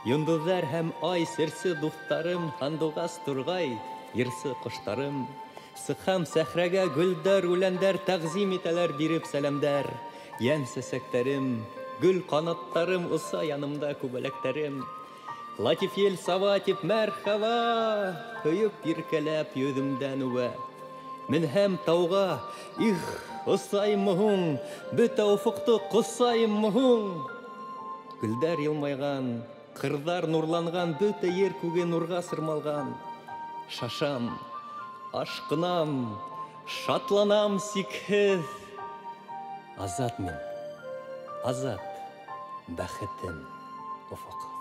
Йондоҙҙар һәм ай серсе дуҫтарым, һандуғас турғай, йырсы ҡоштарым. Сыҡһам сәхрәгә гөлдәр, үләндәр тәғзим итәләр биреп сәләмдәр. Йән сәсәктәрем, гөл ҡанаттарым, оса янымда күбәләктәрем. Латиф ел сава тип мәрхәбә, һөйөп иркәләп йөҙөмдән үбә. Менһәм тауға, их, осайыммы һуң, бөтә офоҡто ҡосайыммы һуң? Гөлдәр йылмайған, ҡырҙар нурланған, бөтә ер күге нурға сырмалған. Шашам, ашҡынам, шатланам сикһеҙ. Азат мин, азат, бәхетем офоҡһоҙ.